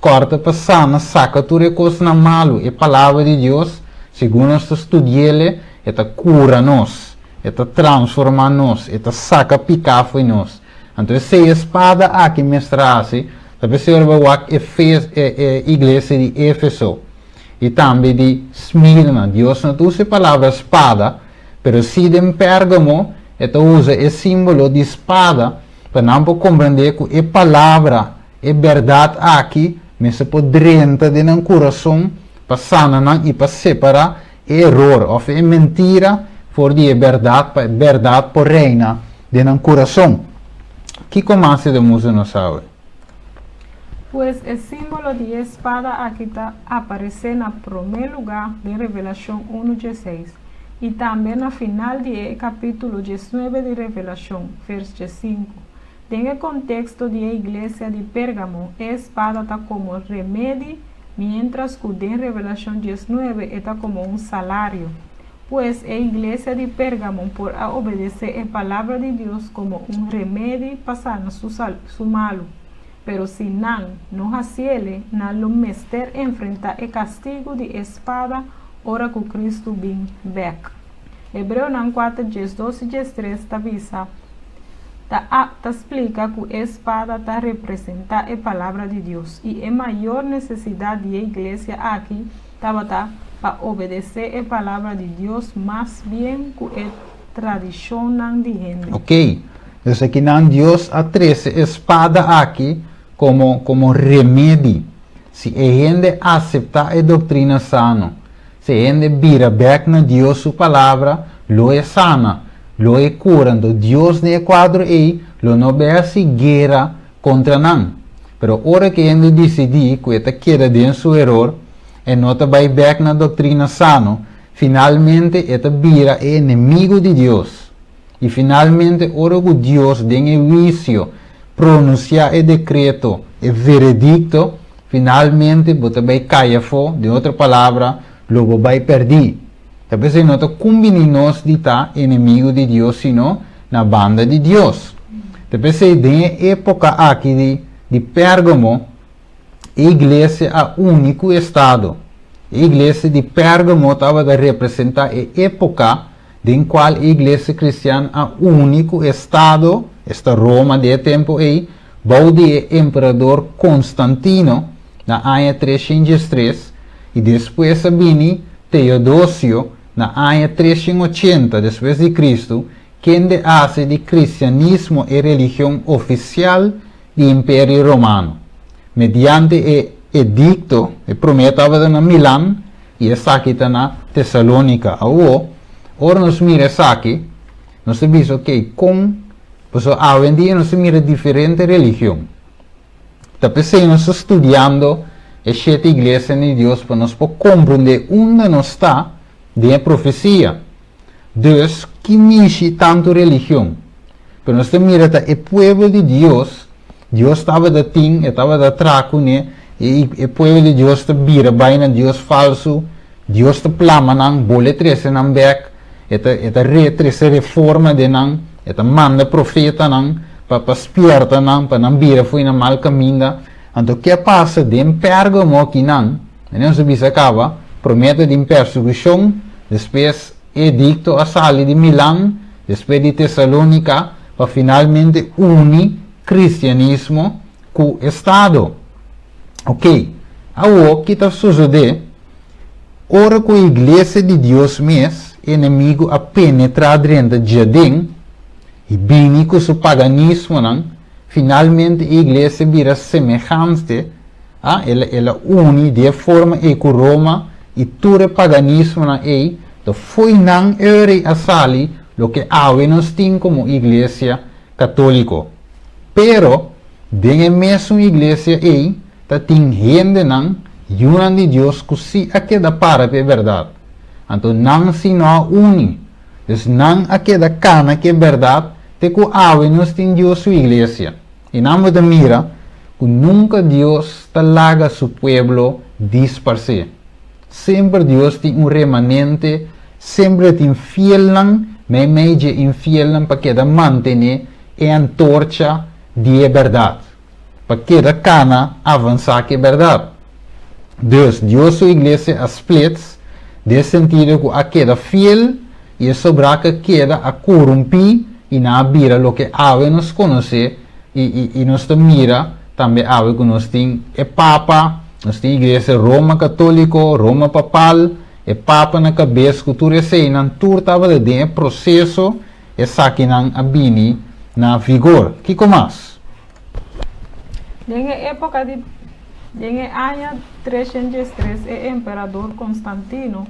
Kòrta pa sana, saka tur e kosnan malu. E palabra di Dios, segun nos ta studi'el, e ta kura nos, e ta transformá nos, e ta saka piká fo'i nos. Anto esei e spada aki mester hasi, ta p'esei ora bo wak Efes, e, e iglesia di Efeso i tambe di Smirna, Dios no ta usa e palabra spada, pero si den Pergamo e ta usa e simbolo di spada pa nan por komprendé ku e palabra, e bèrdat aki mester por drenta den nan kurason pa sana nan i pa separá e eror òf e mentira for di e bèrdat pa e bèrdat por reina den nan kurason. Kiko mas e ta mustra nos awe? Pues e símbolo di e spada aki ta aparesé na promé lugá den Revelashon unu dieseis i tambe na final di e kapítulo 19 di Revelashon, vers 15. Den e konteksto di e iglesia di Pérgamo, e spada ta komo remedi, miéntras ku den Revelashon 19 e ta komo un salario. Pues e iglesia di Pérgamo por a obedesé e Palabra di Dios komo un remedi pa sana su su malu. Pero si nan no hasiele, nan lo mester enfrentá e kastigu di e spada ora ku Kristu bin bèk. Hebreonan 4, 12 i 13 ta bisa, Ta a ta splika ku e spada ta representá e Palabra di Dios, i e mayor nesesidat di e iglesia aki tabata pa obedesé e Palabra di Dios mas bien ku e tradishonnan di hende. Ok, dus akinan Dios a trese e spada aki komo komo remedi. Si e hende aseptá e doktrina sano, si e hende bira bèk na Dios su Palabra, lo e sana, lo e kura. Anto Dios den e kuadro ei lo no bai hasi guera kontra nan. Pero ora ku e hende disidí ku e ta keda den su eror, e no ta bai bèk na doktrina sano, finalmente e ta bira e enemigu di Dios. I finalmente ora ku Dios den e huisio pronunsiá e dekreto, e veredikto, finalmente bo ta bai kai afó, den otro palabra, lo bo bai pèrdí. Ta p'esei no ta kumbiní nos di ta enemigu di Dios sino na banda di Dios. Ta p'esei den e époka aki di di Pérgamo, e iglesia a uni ku estado. E iglesia di Pérgamo tabata representá e époka den kual e iglesia kristian a uni ku estado, esta Roma den e tempu ei, bou di e emperador Konstantino na aña 313, i despues a bini Teodosio na aña 380 despues di Kristu, kende a hasi di kristianismo e religion ofisial di Imperio Romano. Mediante e edikto, e promé tabata na Milan, I esaki ta na Tesalónika. Awor, ora nos mira esaki, nos ta bisa, okey, kon, pasobra awendia nos ta mira diferente religion. Ta p'esei nos ta studiando e shete iglesianan di Dios pa nos por komprendé unda nos ta den e profesia. Dus, ki mishi tantu religion? Pero nos ta mira ta e pueblo di Dios, Dios tabata tin, e tabata traha kuné, i e pueblo di Dios ta bira bai na dios falsu, Dios ta plama nan, bole trese nan bek, e ta e ta re trese reforma den nan, e ta manda profetanan pa pa spierta nan, pa nan bira fo'i nan mal kaminda. Anto ke a pasa den Pérgamo akinan? Nos a bisa kaba, promé ta den persekushon, despues Edicto a sali di Milan, despues di Tesalonica, pa finalmente uni cristianismo cu Estado. Ok, awo ki ta sosode ora cu e Iglesia di Dios mes, enemigo a penetra drenta djaden y bini cu su paganismonan, finalmente e Iglesia bira semehante, A El el a uni di e forma ei ku Roma i tur e paganismonan ei, ta fo'i nan eur ei a sali loke awe nos tin komo Iglesia Katóliko. Pero, den e mesun iglesia ei ta tin hendenan, yunan di Dios, ku sí a keda para pa e bèrdat. Anto nan sí no a uni. Dus nan a keda kana ku e bèrdat te ku awe nos tin Dios su iglesia. I nan bo ta mira ku nunka Dios ta laga su pueblo disparsé. Semper Dios tin un remanente, semper e tin fielnan meimei dje infielnan pa keda mantené e antorcha di e bèrdat, pa keda kana avansá ku e bèrdat. Dus, Dios su iglesia a splits den sentido ku a keda fiel i e sobrá ku a keda a korumpí i nan a bira loke awe nos konosé i i i nos ta mira tambe awe ku nos tin e papa, nos tin iglesia Roma Katóliko, Roma Papal, e papa na kabes ku tur eseinan tur tabata den e proseso esakinan a bini na vigor. Kiko mas? Den e époka di Den e aña 303 e emperador Konstantino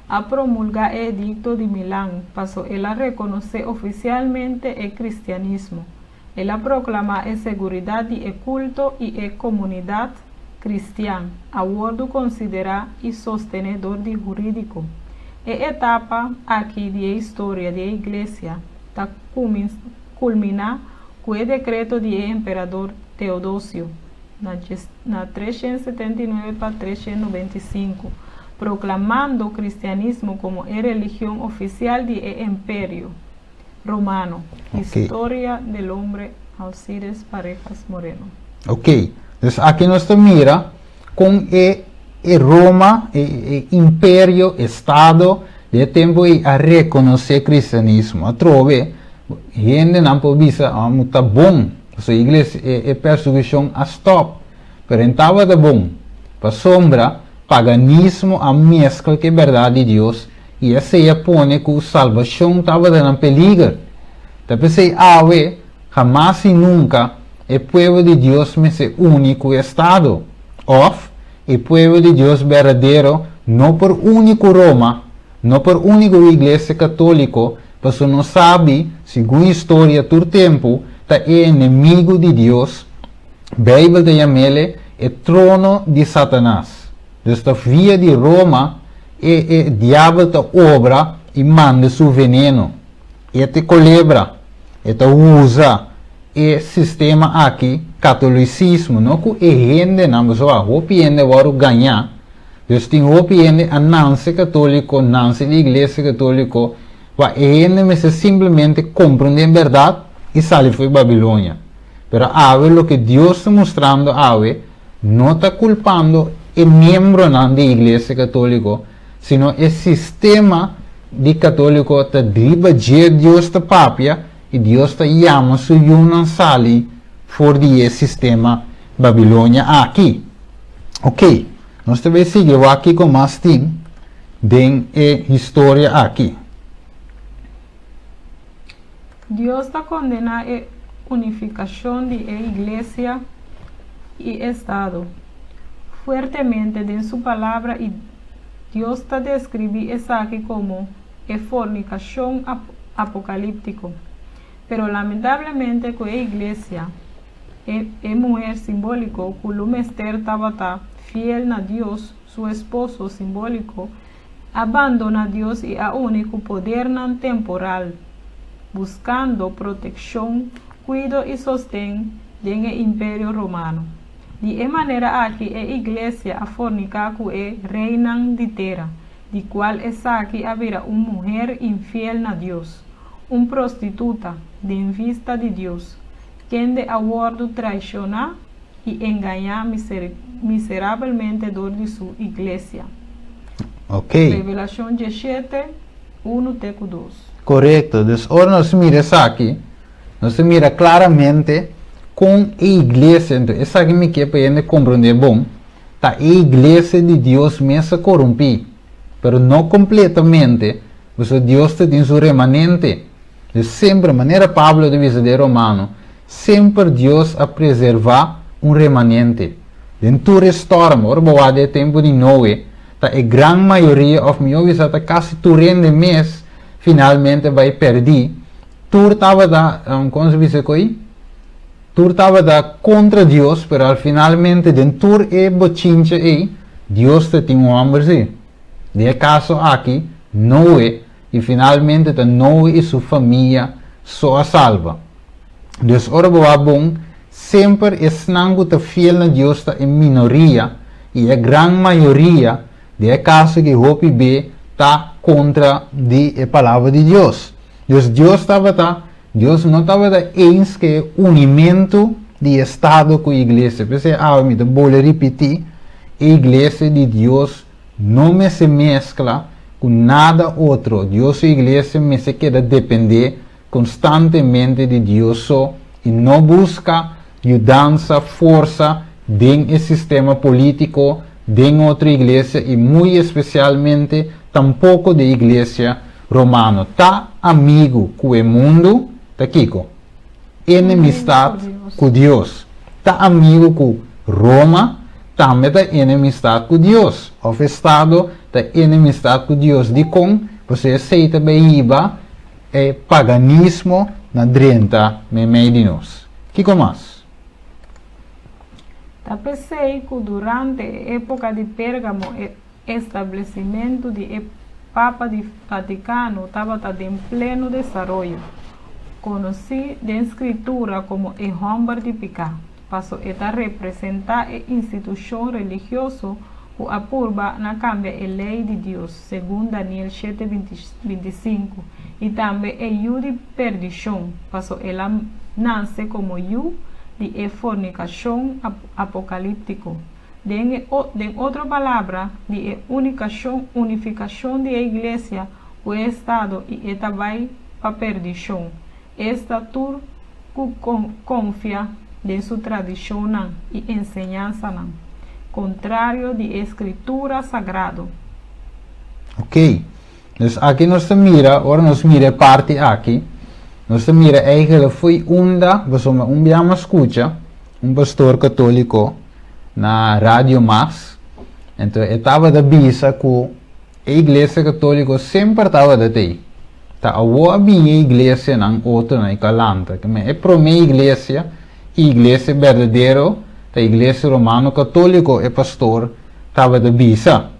a promulgá e Edikto di Milan paso el a rekonosé ofisialmente e kristianismo. El a proklamá e seguridat di e kulto i e komunidat kristian a wòrdu konsiderá i sostené dor di hurídiko. E etapa aki di e historia di e iglesia ta kulminá ku e dekreto di e emperador Teodosio na na 379 pa 395, proklamando kristianismo komo e religion ofisial di e Imperio Romano. Historia del hombre Alcides Parejas Moreno. Ok, dus aki nos ta mira kon e e Roma, e e imperio, estado di e tempu ei a rekonosé kristianismo. Atrobe Hendenan por bisa, Ah, mu ta bon, pasobra iglesia, e, e persekushon a stòp. Pero en tabata bon, pasobra paganismo a meskla ku e bèrdat di Dios i esei a pone ku salbashon tabata na peliger. Ta p'esei awe, hamas i nunka, e pueblo di Dios mester uni ku e Estado. Òf, E pueblo di Dios berdadero no por uni ku Roma, no por uni ku Iglesia Katóliko, pasobra nos sabi, segun historia tur tempu, ta e enemigu di Dios. Beibel ta yam'el e trono di Satanas. Dus ta via di Roma e e diabel ta obra i manda su veneno. E ta e kolebra. E ta usa e sistema aki, katolicismo, no ku e hendenan, pasobra hopi hende a wòrdu gañá. Dus tin hopi hende a nanse katoliko, nanse di iglesia katoliko, pa e hende mester simplemente komprondé e bèrdat i sali for di Babilonia. Pero awe loke Dios ta mustrando awe no ta kulpando e miembronan di Iglesia Katoliko, sino e sistema di katoliko ta riba dje Dios ta papia i Dios ta yama su yunan sali for di e sistema Babilonia aki. Ok, nos ta bay sigui wak kiko mas tin den e historia aki. Dios ta kondená e unifikashon di e iglesia i estado fuertemente den su Palabra i Dios ta deskribí esaki komo e fornikashon apokalíptiko. Pero lamentablemente ku e iglesia, e e muher simbóliko ku lo mester tabata fiel na Dios, su esposo simbóliko, a bandona Dios i a uni ku podernan temporal, buskando protekshon, kuido i sosten den e Imperio Romano. Di e manera aki e iglesia a forniká ku e reinan di tera, di kual esaki a bira un muher infiel na Dios, un prostituta den vista di Dios, kende a wòrdu traishoná i engañá miserabelmente dor di su iglesia. Ok. Revelashon diesshete, unu te ku dos. Korekto. Dus ora nos mira esaki, nos ta mira klaramente kon e iglesia, enton esaki mi ke pa hende komprondé bon, ta e iglesia di Dios mes a korumpí, pero no kompletamente, pasobra Dios ta tin su remanente. Dus semper, manera Pablo ta bisa den Romano, semper Dios a preservá un remanente. Den tur e storm, ora bo wak den e tempu di Noe, ta e gran mayoria, òf mihó bisa ta kasi tur hende mes, finalmente bai pèrdí. Tur tabata, kon se bisa ko'i? Tur tabata kontra Dios, pero al finalmente den tur e bochincha ei, Dios ta tin un hòmber sí. Den e kaso aki, Noe, i finalmente ta Noe i su famia so a salba. Dus ora bo wak bon, semper esnan ku ta fiel na Dios ta e minoria i e gran mayoria, den e kaso aki hopi be, ta kontra di e Palabra di Dios. Dus Dios tabata, Dios no tabata eens ku e unimentu di estado ku iglesia. P'esei awe mi ta bolbe ripití, e iglesia di Dios no mester meskla ku nada otro. Dios su iglesia mester keda dependé konstantemente di Dios so i no buska yudansa, forsa den e sistema polítiko, den otro iglesia i muy espesialmente tampoko den iglesia romano. Ta amigu ku e mundu ta kiko? Enemistat ku Dios. Ta amigu ku Roma tambe ta enemistat ku Dios, òf estado ta enemistat ku Dios. Dikon? Pasobra esei ta bai hiba e paganismo na drenta meimei di nos. Kiko mas? Ta p'esei ku durante e époka di Pérgamo e establesimentu di e Papa di Vatikano tabata den pleno desaroyo, konosí den Skritura komo e hòmber di piká, paso e ta representá e institushon religioso ku a purba na kambia e lei di Dios, segun Daniel shete 25, i tambe e yu di perdishon, paso el a nase komo yu di e fornikashon apokalíptiko, den e den otro palabra, di e unikashon unifikashon di e iglesia ku e estado i e ta bai pa perdishon, esta tur ku konfia den su tradishonnan i enseñansanan, kontrario di e Skritura Sagrado. Ok, dus aki nos ta mira, ora nos mira e parti aki, nos ta mira eigenlijk fo'i unda, pasobra un bia mi a skucha un pastor katoliko na Radio Mas. Anto e tabata bisa ku e Iglesia Katóliko semper tabata t'ei. Ta awor a bini e iglesianan otronan i ku a lanta. Ke men e promé iglesia, i iglesia berdadero, ta Iglesia Romano Katóliko, e pastor tabata bisa.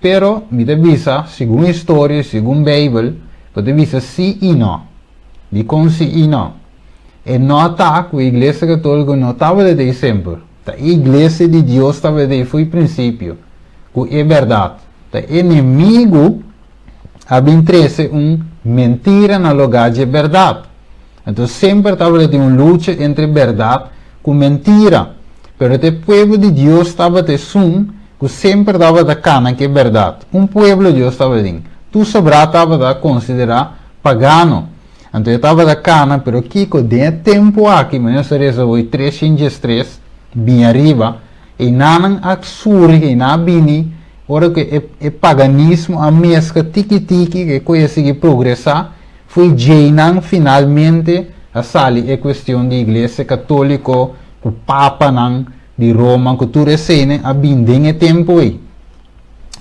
Pero mi ta bisa, segun historia i segun Beibel, bo ta bisa sí i no. Dikon sí i no? E no ta ku e Iglesia Katóliko no tabata t'ei semper. Ta e Iglesia di Dios tabata ei fo'i prinsipio, ku e bèrdat. Ta e enemigu a bin trese un mentira na lugá dje bèrdat. Anto semper tabata tin un lucha entre bèrdat ku mentira. Pero ta e pueblo di Dios tabata esun ku semper tabata kana ku e bèrdat. Un pueblo Dios tabatin. Tur sobrá tabata konsiderá pagano. Anto e tabata kana, pero kiko? Den e tempu aki, manera nos ta resa hoy 313, bini ariba, einanan a surgi, einan a bini, ora ku e e paganismo a meska tiki tiki, ku e koe a sigui progresá, fo'i djeinan finalmente a sali e kuestion di Iglesia Katóliko, ku papanan di Roma, ku tur eseinan a bini den e tempu ei.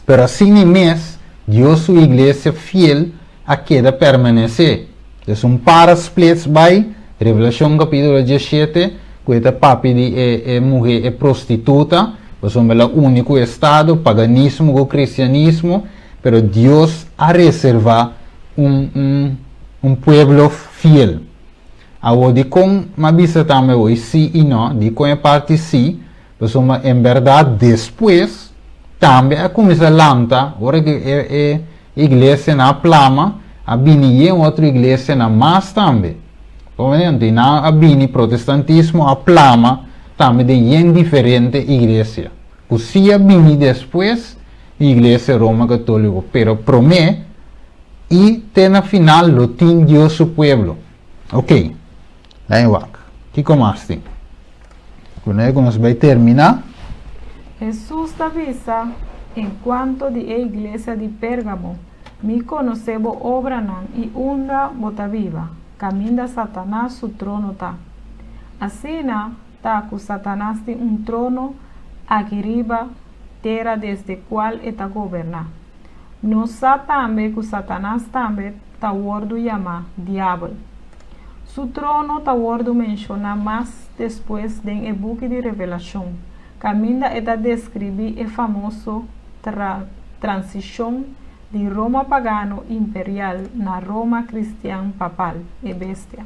Pero asina mes, Dios su Iglesia fiel a keda permanesé. Dus un par a splits bai, Revelashon kapítulo 17, ku e ta papia di e e muhé, e prostituta, pasobra el a uni ku estado, paganismo ku kristianismo, pero Dios a reservá un un un pueblo fiel. Awor dikon m'a bisa tambe awor sí i no, dikon e parti sí? Pasobra en bèrdat despues tambe a kuminsá lanta, ora ku e e iglesianan a plama, a bini yen otro iglesianan mas tambe. Por ejemplo, i nan a bini protestantismo a plama tambe den yen diferente iglesia, ku si a bini despues di Iglesia Roma Katóliko, pero promé i te na final lo tin Dios su pueblo. Oké, laten wak. Kiko mas tin? Kuné ku nos bai terminá. Hesus ta bisa enkuanto di e iglesia di Pérgamo, Mi konosé bo obranan i unda bo ta biba, kaminda Satanas su trono ta. Asina ta ku Satanas tin un trono aki riba tera desde kual e ta goberná. Nos sa tambe ku Satanas tambe ta wòrdu yamá Diabel. Su trono ta wòrdu menshoná mas despues den e buki di Revelashon, kaminda e ta deskribí e famoso transishon di Roma pagano imperial na Roma kristian papal, e bestia,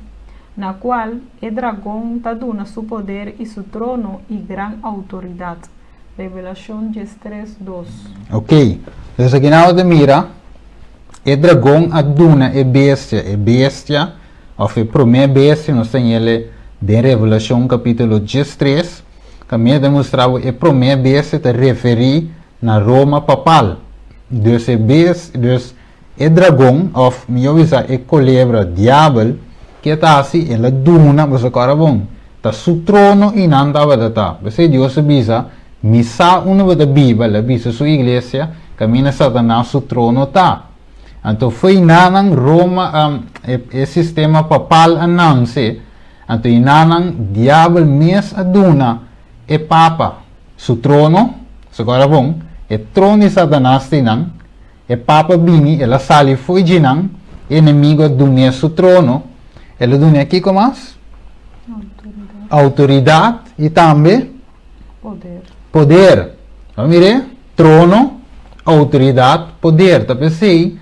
na kual e dragon ta duna su poder i su trono i gran outoridat. Revelashon 13, 2. Ok, entonces aki nan bo ta mira E dragon a duna e bestia, e bestia, òf e promé bestia, nos ta ñele den Revelashon kapítulo 13, kaminda ta mustra bo e promé bestia ta referí na Roma papal. Dus e bes, dus e dragon, òf mihó bisa e kolebra, diabel, ke ta hasi? El a duna, boso kòrda bon, ta su trono i nan tabata ta. P'esei Dios a bisa, Mi sa unda bo ta biba, el a bisa su iglesia, kaminda Satanas su trono ta. Anto fo'i nanan Roma, e sistema papal a nanse, anto i nanan diabel mes a duna e papa su trono, so ku ora bon, e trono di Satanas tin nan, e papa bini, el a sali fo'i djinan, e enemigo a dun'é su trono, el a dun'é kiko mas? Outoridat. Outoridat i tambe. Poder. Poder. Bo mir'é? Trono, outoridat, poder. Ta p'esei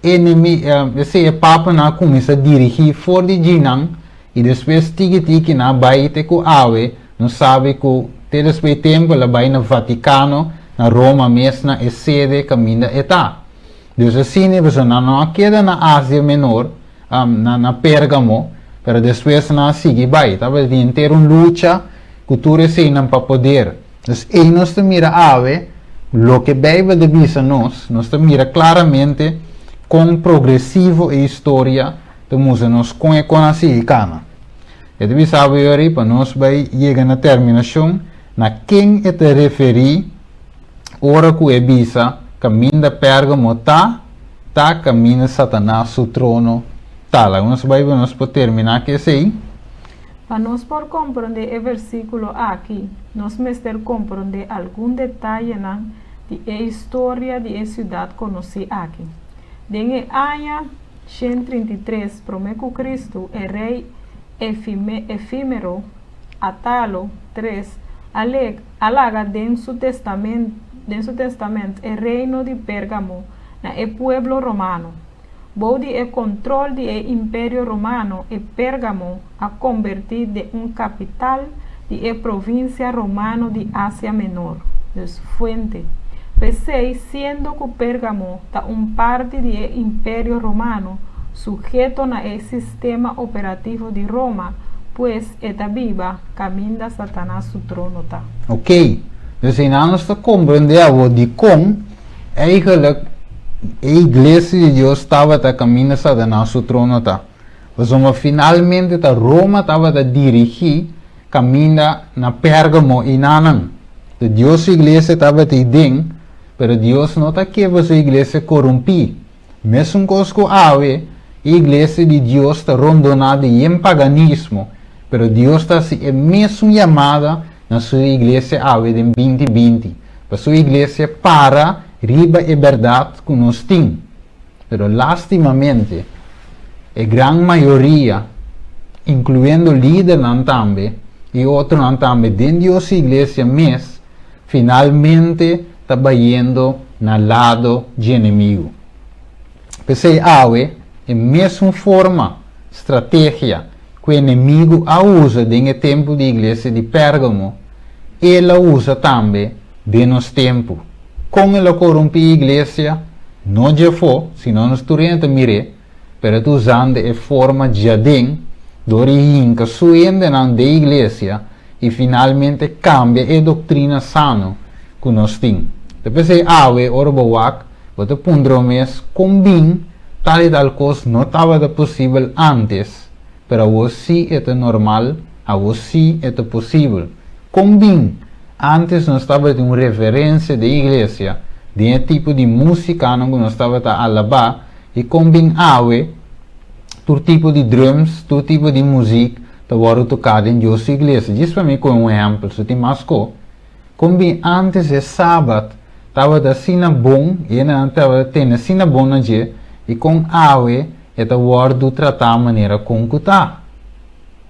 enemi, p'esei e papanan a kuminsá dirigí for di djinan i despues tiki tiki nan a bai te ku awe nos sabi ku te despues di tempu el a bai na Vatikano, na Roma mes na e sede kaminda e ta. Dus asina pasobra nan no a keda na Asia Menor, na na Pérgamo, pero despues nan a sigui bai. Tabatin henter un lucha ku tur eseinan pa poder. Dus ei nos ta mira awe loke Beibel ta bisa nos, nos ta mira klaramente kon progresivo e historia ta mustra nos kon e kon a sigui kana. E ta bisa bo yori pa nos bai yega na terminashon na ken e ta referí ora ku e bisa kaminda Pérgamo ta, ta kaminda Satanas su trono ta. Laga nos bai pa nos por terminá ku esei. Pa nos por komprondé e versíkulo aki, nos mester komprondé algun detayenan di e historia di e siudat konosí aki. Den e aña 133 promé ku Kristu, e rei efímero Atalo 3 a laga den su tèstamènt e reino di Pérgamo na e pueblo romano. Bou di e kontrol di e Imperio Romano, e Pérgamo a kombertí den un kapital di e provinsia romano di Asia Menor. Dus, fuente. P'esei, siendo ku Pérgamo ta un parti di e Imperio Romano, suheto na e sistema operativo di Roma, pues e ta biba kaminda Satanas su trono ta. Ok, dus einan nos ta komprendé awor dikon Eigenlijk, e Iglesia di Dios tabata kaminda Satanas su trono ta. Pasobra finalmente ta Roma tabata dirigí kaminda na Pérgamo i nanan. Ta Dios su iglesia tabata ei den, pero Dios no ta ke pa su iglesia korumpí. Mesun kos ku awe, e iglesia di Dios ta rondoná di yen paganismo, pero Dios ta hasi e mesun yamada na su iglesia awe den 2020, pa su iglesia para riba e bèrdat ku nos tin. Pero lastimamente, e gran mayoria, inkluyendo lidernan tambe i otronan tambe den Dios su iglesia mes, finalmente ta bayendo na lado dje enemigu. P'esei awe, e mesun forma, strategia, ku e enemigu a usa den e tempu di iglesia di Pérgamo, el a usa tambe den nos tempu. Kon el a korumpí e iglesia? No dje afó, sino nos tur hende ta mir'é, pero e ta usando e forma djaden dor di hinka su hendenan den iglesia i finalmente kambia e doktrina sano ku nos tin. Ta p'esei awe ora bo wak, bo ta puntra bo mes kon bin tal i tal kos no tabata posibel ántes, pero awor sí e ta normal, awor sí e ta posibel. Kon bin ántes nos tabatin un reverensia den iglesia den e tipo di músikanan ku nos tabata alabá i kon bin awe tur tipo di drums, tur tipo di muzik ta wòrdu toká den Dios su iglesia. Djis pa mi kohe un ehèmpel, su tin mas ko. Kon bin ántes e Sabat tabata asina bon i e nan tabata tene asina bon na dje, i kon awe e ta wòrdu tratá manera kon ku ta.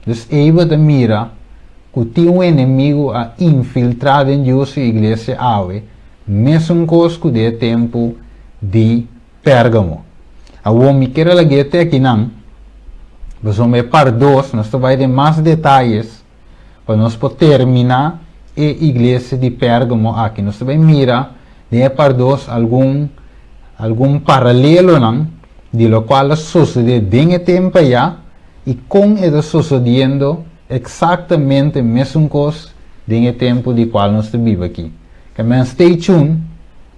Dus ei bo ta mira ku tin un enemigu a infiltrá den Dios su iglesia awe, mesun kos ku den e tempu di Pérgamo. Awor mi kier a lag'é te akinan, pasobra e part dos nos ta bai den mas detayes pa nos por terminá e iglesia di Pérgamo aki. Nos ta bai mira den e part dos algun algun paralelonan di lokual a sosodé den e tempu ayá i kon e ta sosodiendo eksaktamente mesun kos den e tempu di kual nos ta biba aki. Ke men stay tuned.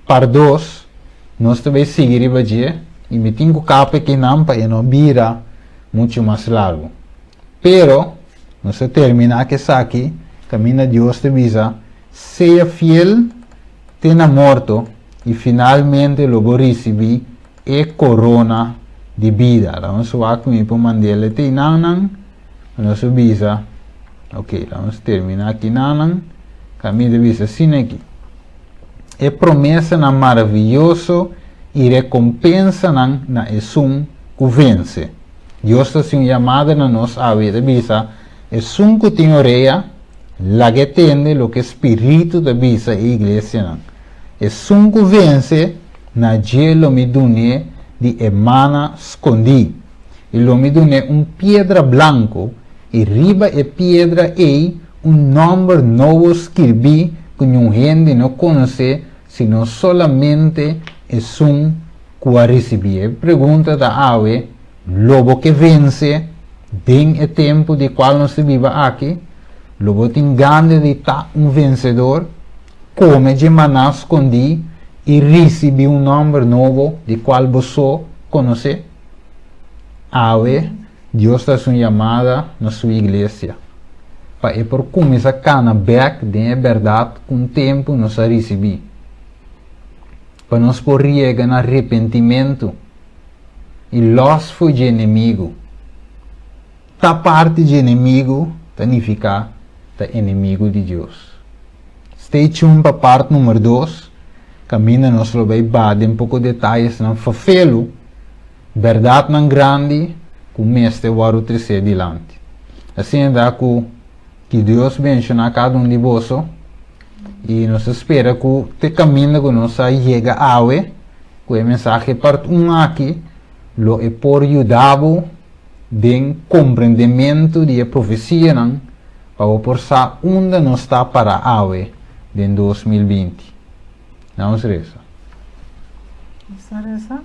Par dos, nos ta bay sigui riba dje y mi tin cu capa ekinan pa e no bira mucho mas largo. Pero, nos ta termina cu esaki, caminda Dios ta bisa, Sea fiel te na morto y finalmente lo bo ricibi e corona di bida. Laga nos wak cu mi por mand'el te einannan, pa nos por bisa, ok, laga nos termina akinannan, caminda bisa asina aki. E promesanan maraviyoso i rekompensanan na esun ku vense. Dios ta hasi un yamada na nos awe, e ta bisa, Esun ku tin orea, laga e tende loke Spiritu ta bisa e iglesianan. Esun ku vense, na dje lo mi dun'é di e mana skondí, i lo mi dun'é un piedra blanku, i riba e piedra ei un nòmber nobo skirbí ku niun hende no konosé sino solamente esun ku a risibí. E pregunta ta awe, Lo bo ke vense den e tempu di kual nos ta biba aki? Lo bo tin gana di ta un vensedor, kome dje maná skondí i risibí un nòmber nobo di kual bo so konosé? Awe, Dios ta hasi un yamada na su iglesia pa e por kuminsá kana bèk den e bèrdat ku un tempu nos a risibí, pa nos por yega na repentimentu i lòs for dje enemigu. Ta parti dje enemigu ta nifiká ta enemigu di Dios. Stay tuned pa part number dos. kaminda nos lo bai ba den poko detayesnan fafelu, bèrdatnan grandi ku mester wòrdu tresé dilanti. Asina ta ku ki Dios benshoná kada un di boso i nos ta spera ku te kaminda ku nos a yega awe ku e mensahe part un aki lo e por yuda bo den komprendementu di e profesianan pa bo por sa unda nos ta pará awe den 2020. Nan nos resa. Nos ta resa,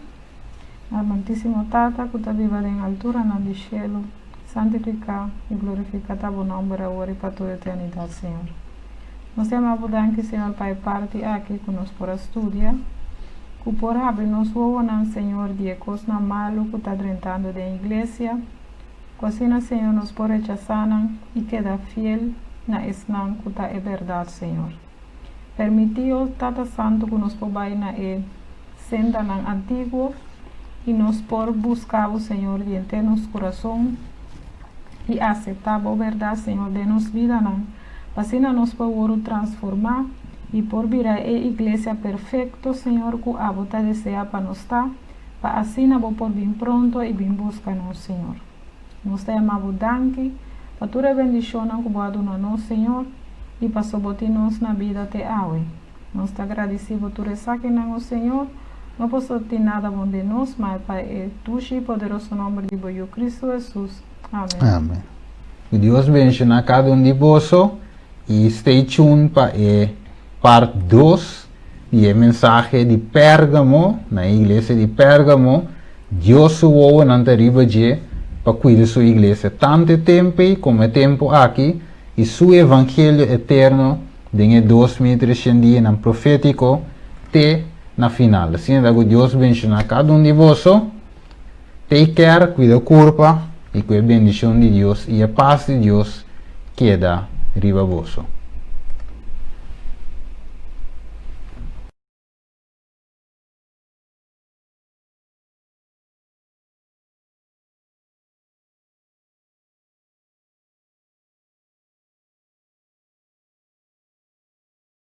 Amantísimo Tata ku ta biba den alturanan di shelu, santifiká i glorifiká ta bo nòmber awor i pa tur eternidat, Señor. Nos ta yama bo danki, Señor, pa e parti aki ku nos por a studia, ku por habri nos wowonan, Señor, di e kosnan malu ku ta drentando den iglesia, Ku asina, Señor, nos por rechasá nan i keda fiel na esnan ku ta e bèrdat, Señor. Permití, o Tata Santu, ku nos por bai na e sendanan antiguo i nos por buska Bo, Señor, di henter nos kurason i aseptá Bo bèrdat, Señor, den nos bidanan, pa asina nos por wòrdu transformá i por bira e iglesia perfekto, Señor, ku Abo ta deseá pa nos ta. Pa asina bo por bin pronto i bin buska nos, Señor. Nos ta yama bo danki pa tur e bendishonnan ku bo a duna nos, Señor, i paso bo tin nos na bida te awe. Nos ta gradisí bo tur esakinan, o Señor, no paso tin nada bon den nos, ma e pa e dushi i poderoso nomber di bo Yu Kristu Hesus. Amen. Amen. Ku Dios benshoná kada un di boso i stay tuned pa e part dos di e mensahe di Pérgamo, na e iglesia di Pérgamo, Dios su wowonan ta riba dje pa kuida su iglesia tantu e tempu ei komo e tempu aki i su evangelio eterno den e 2300 dianan profétiko te na final. Asina ta ku Dios benshoná kada un di boso. Take care, kuida kurpa i ku e bendishon di Dios i e pas di Dios keda riba boso.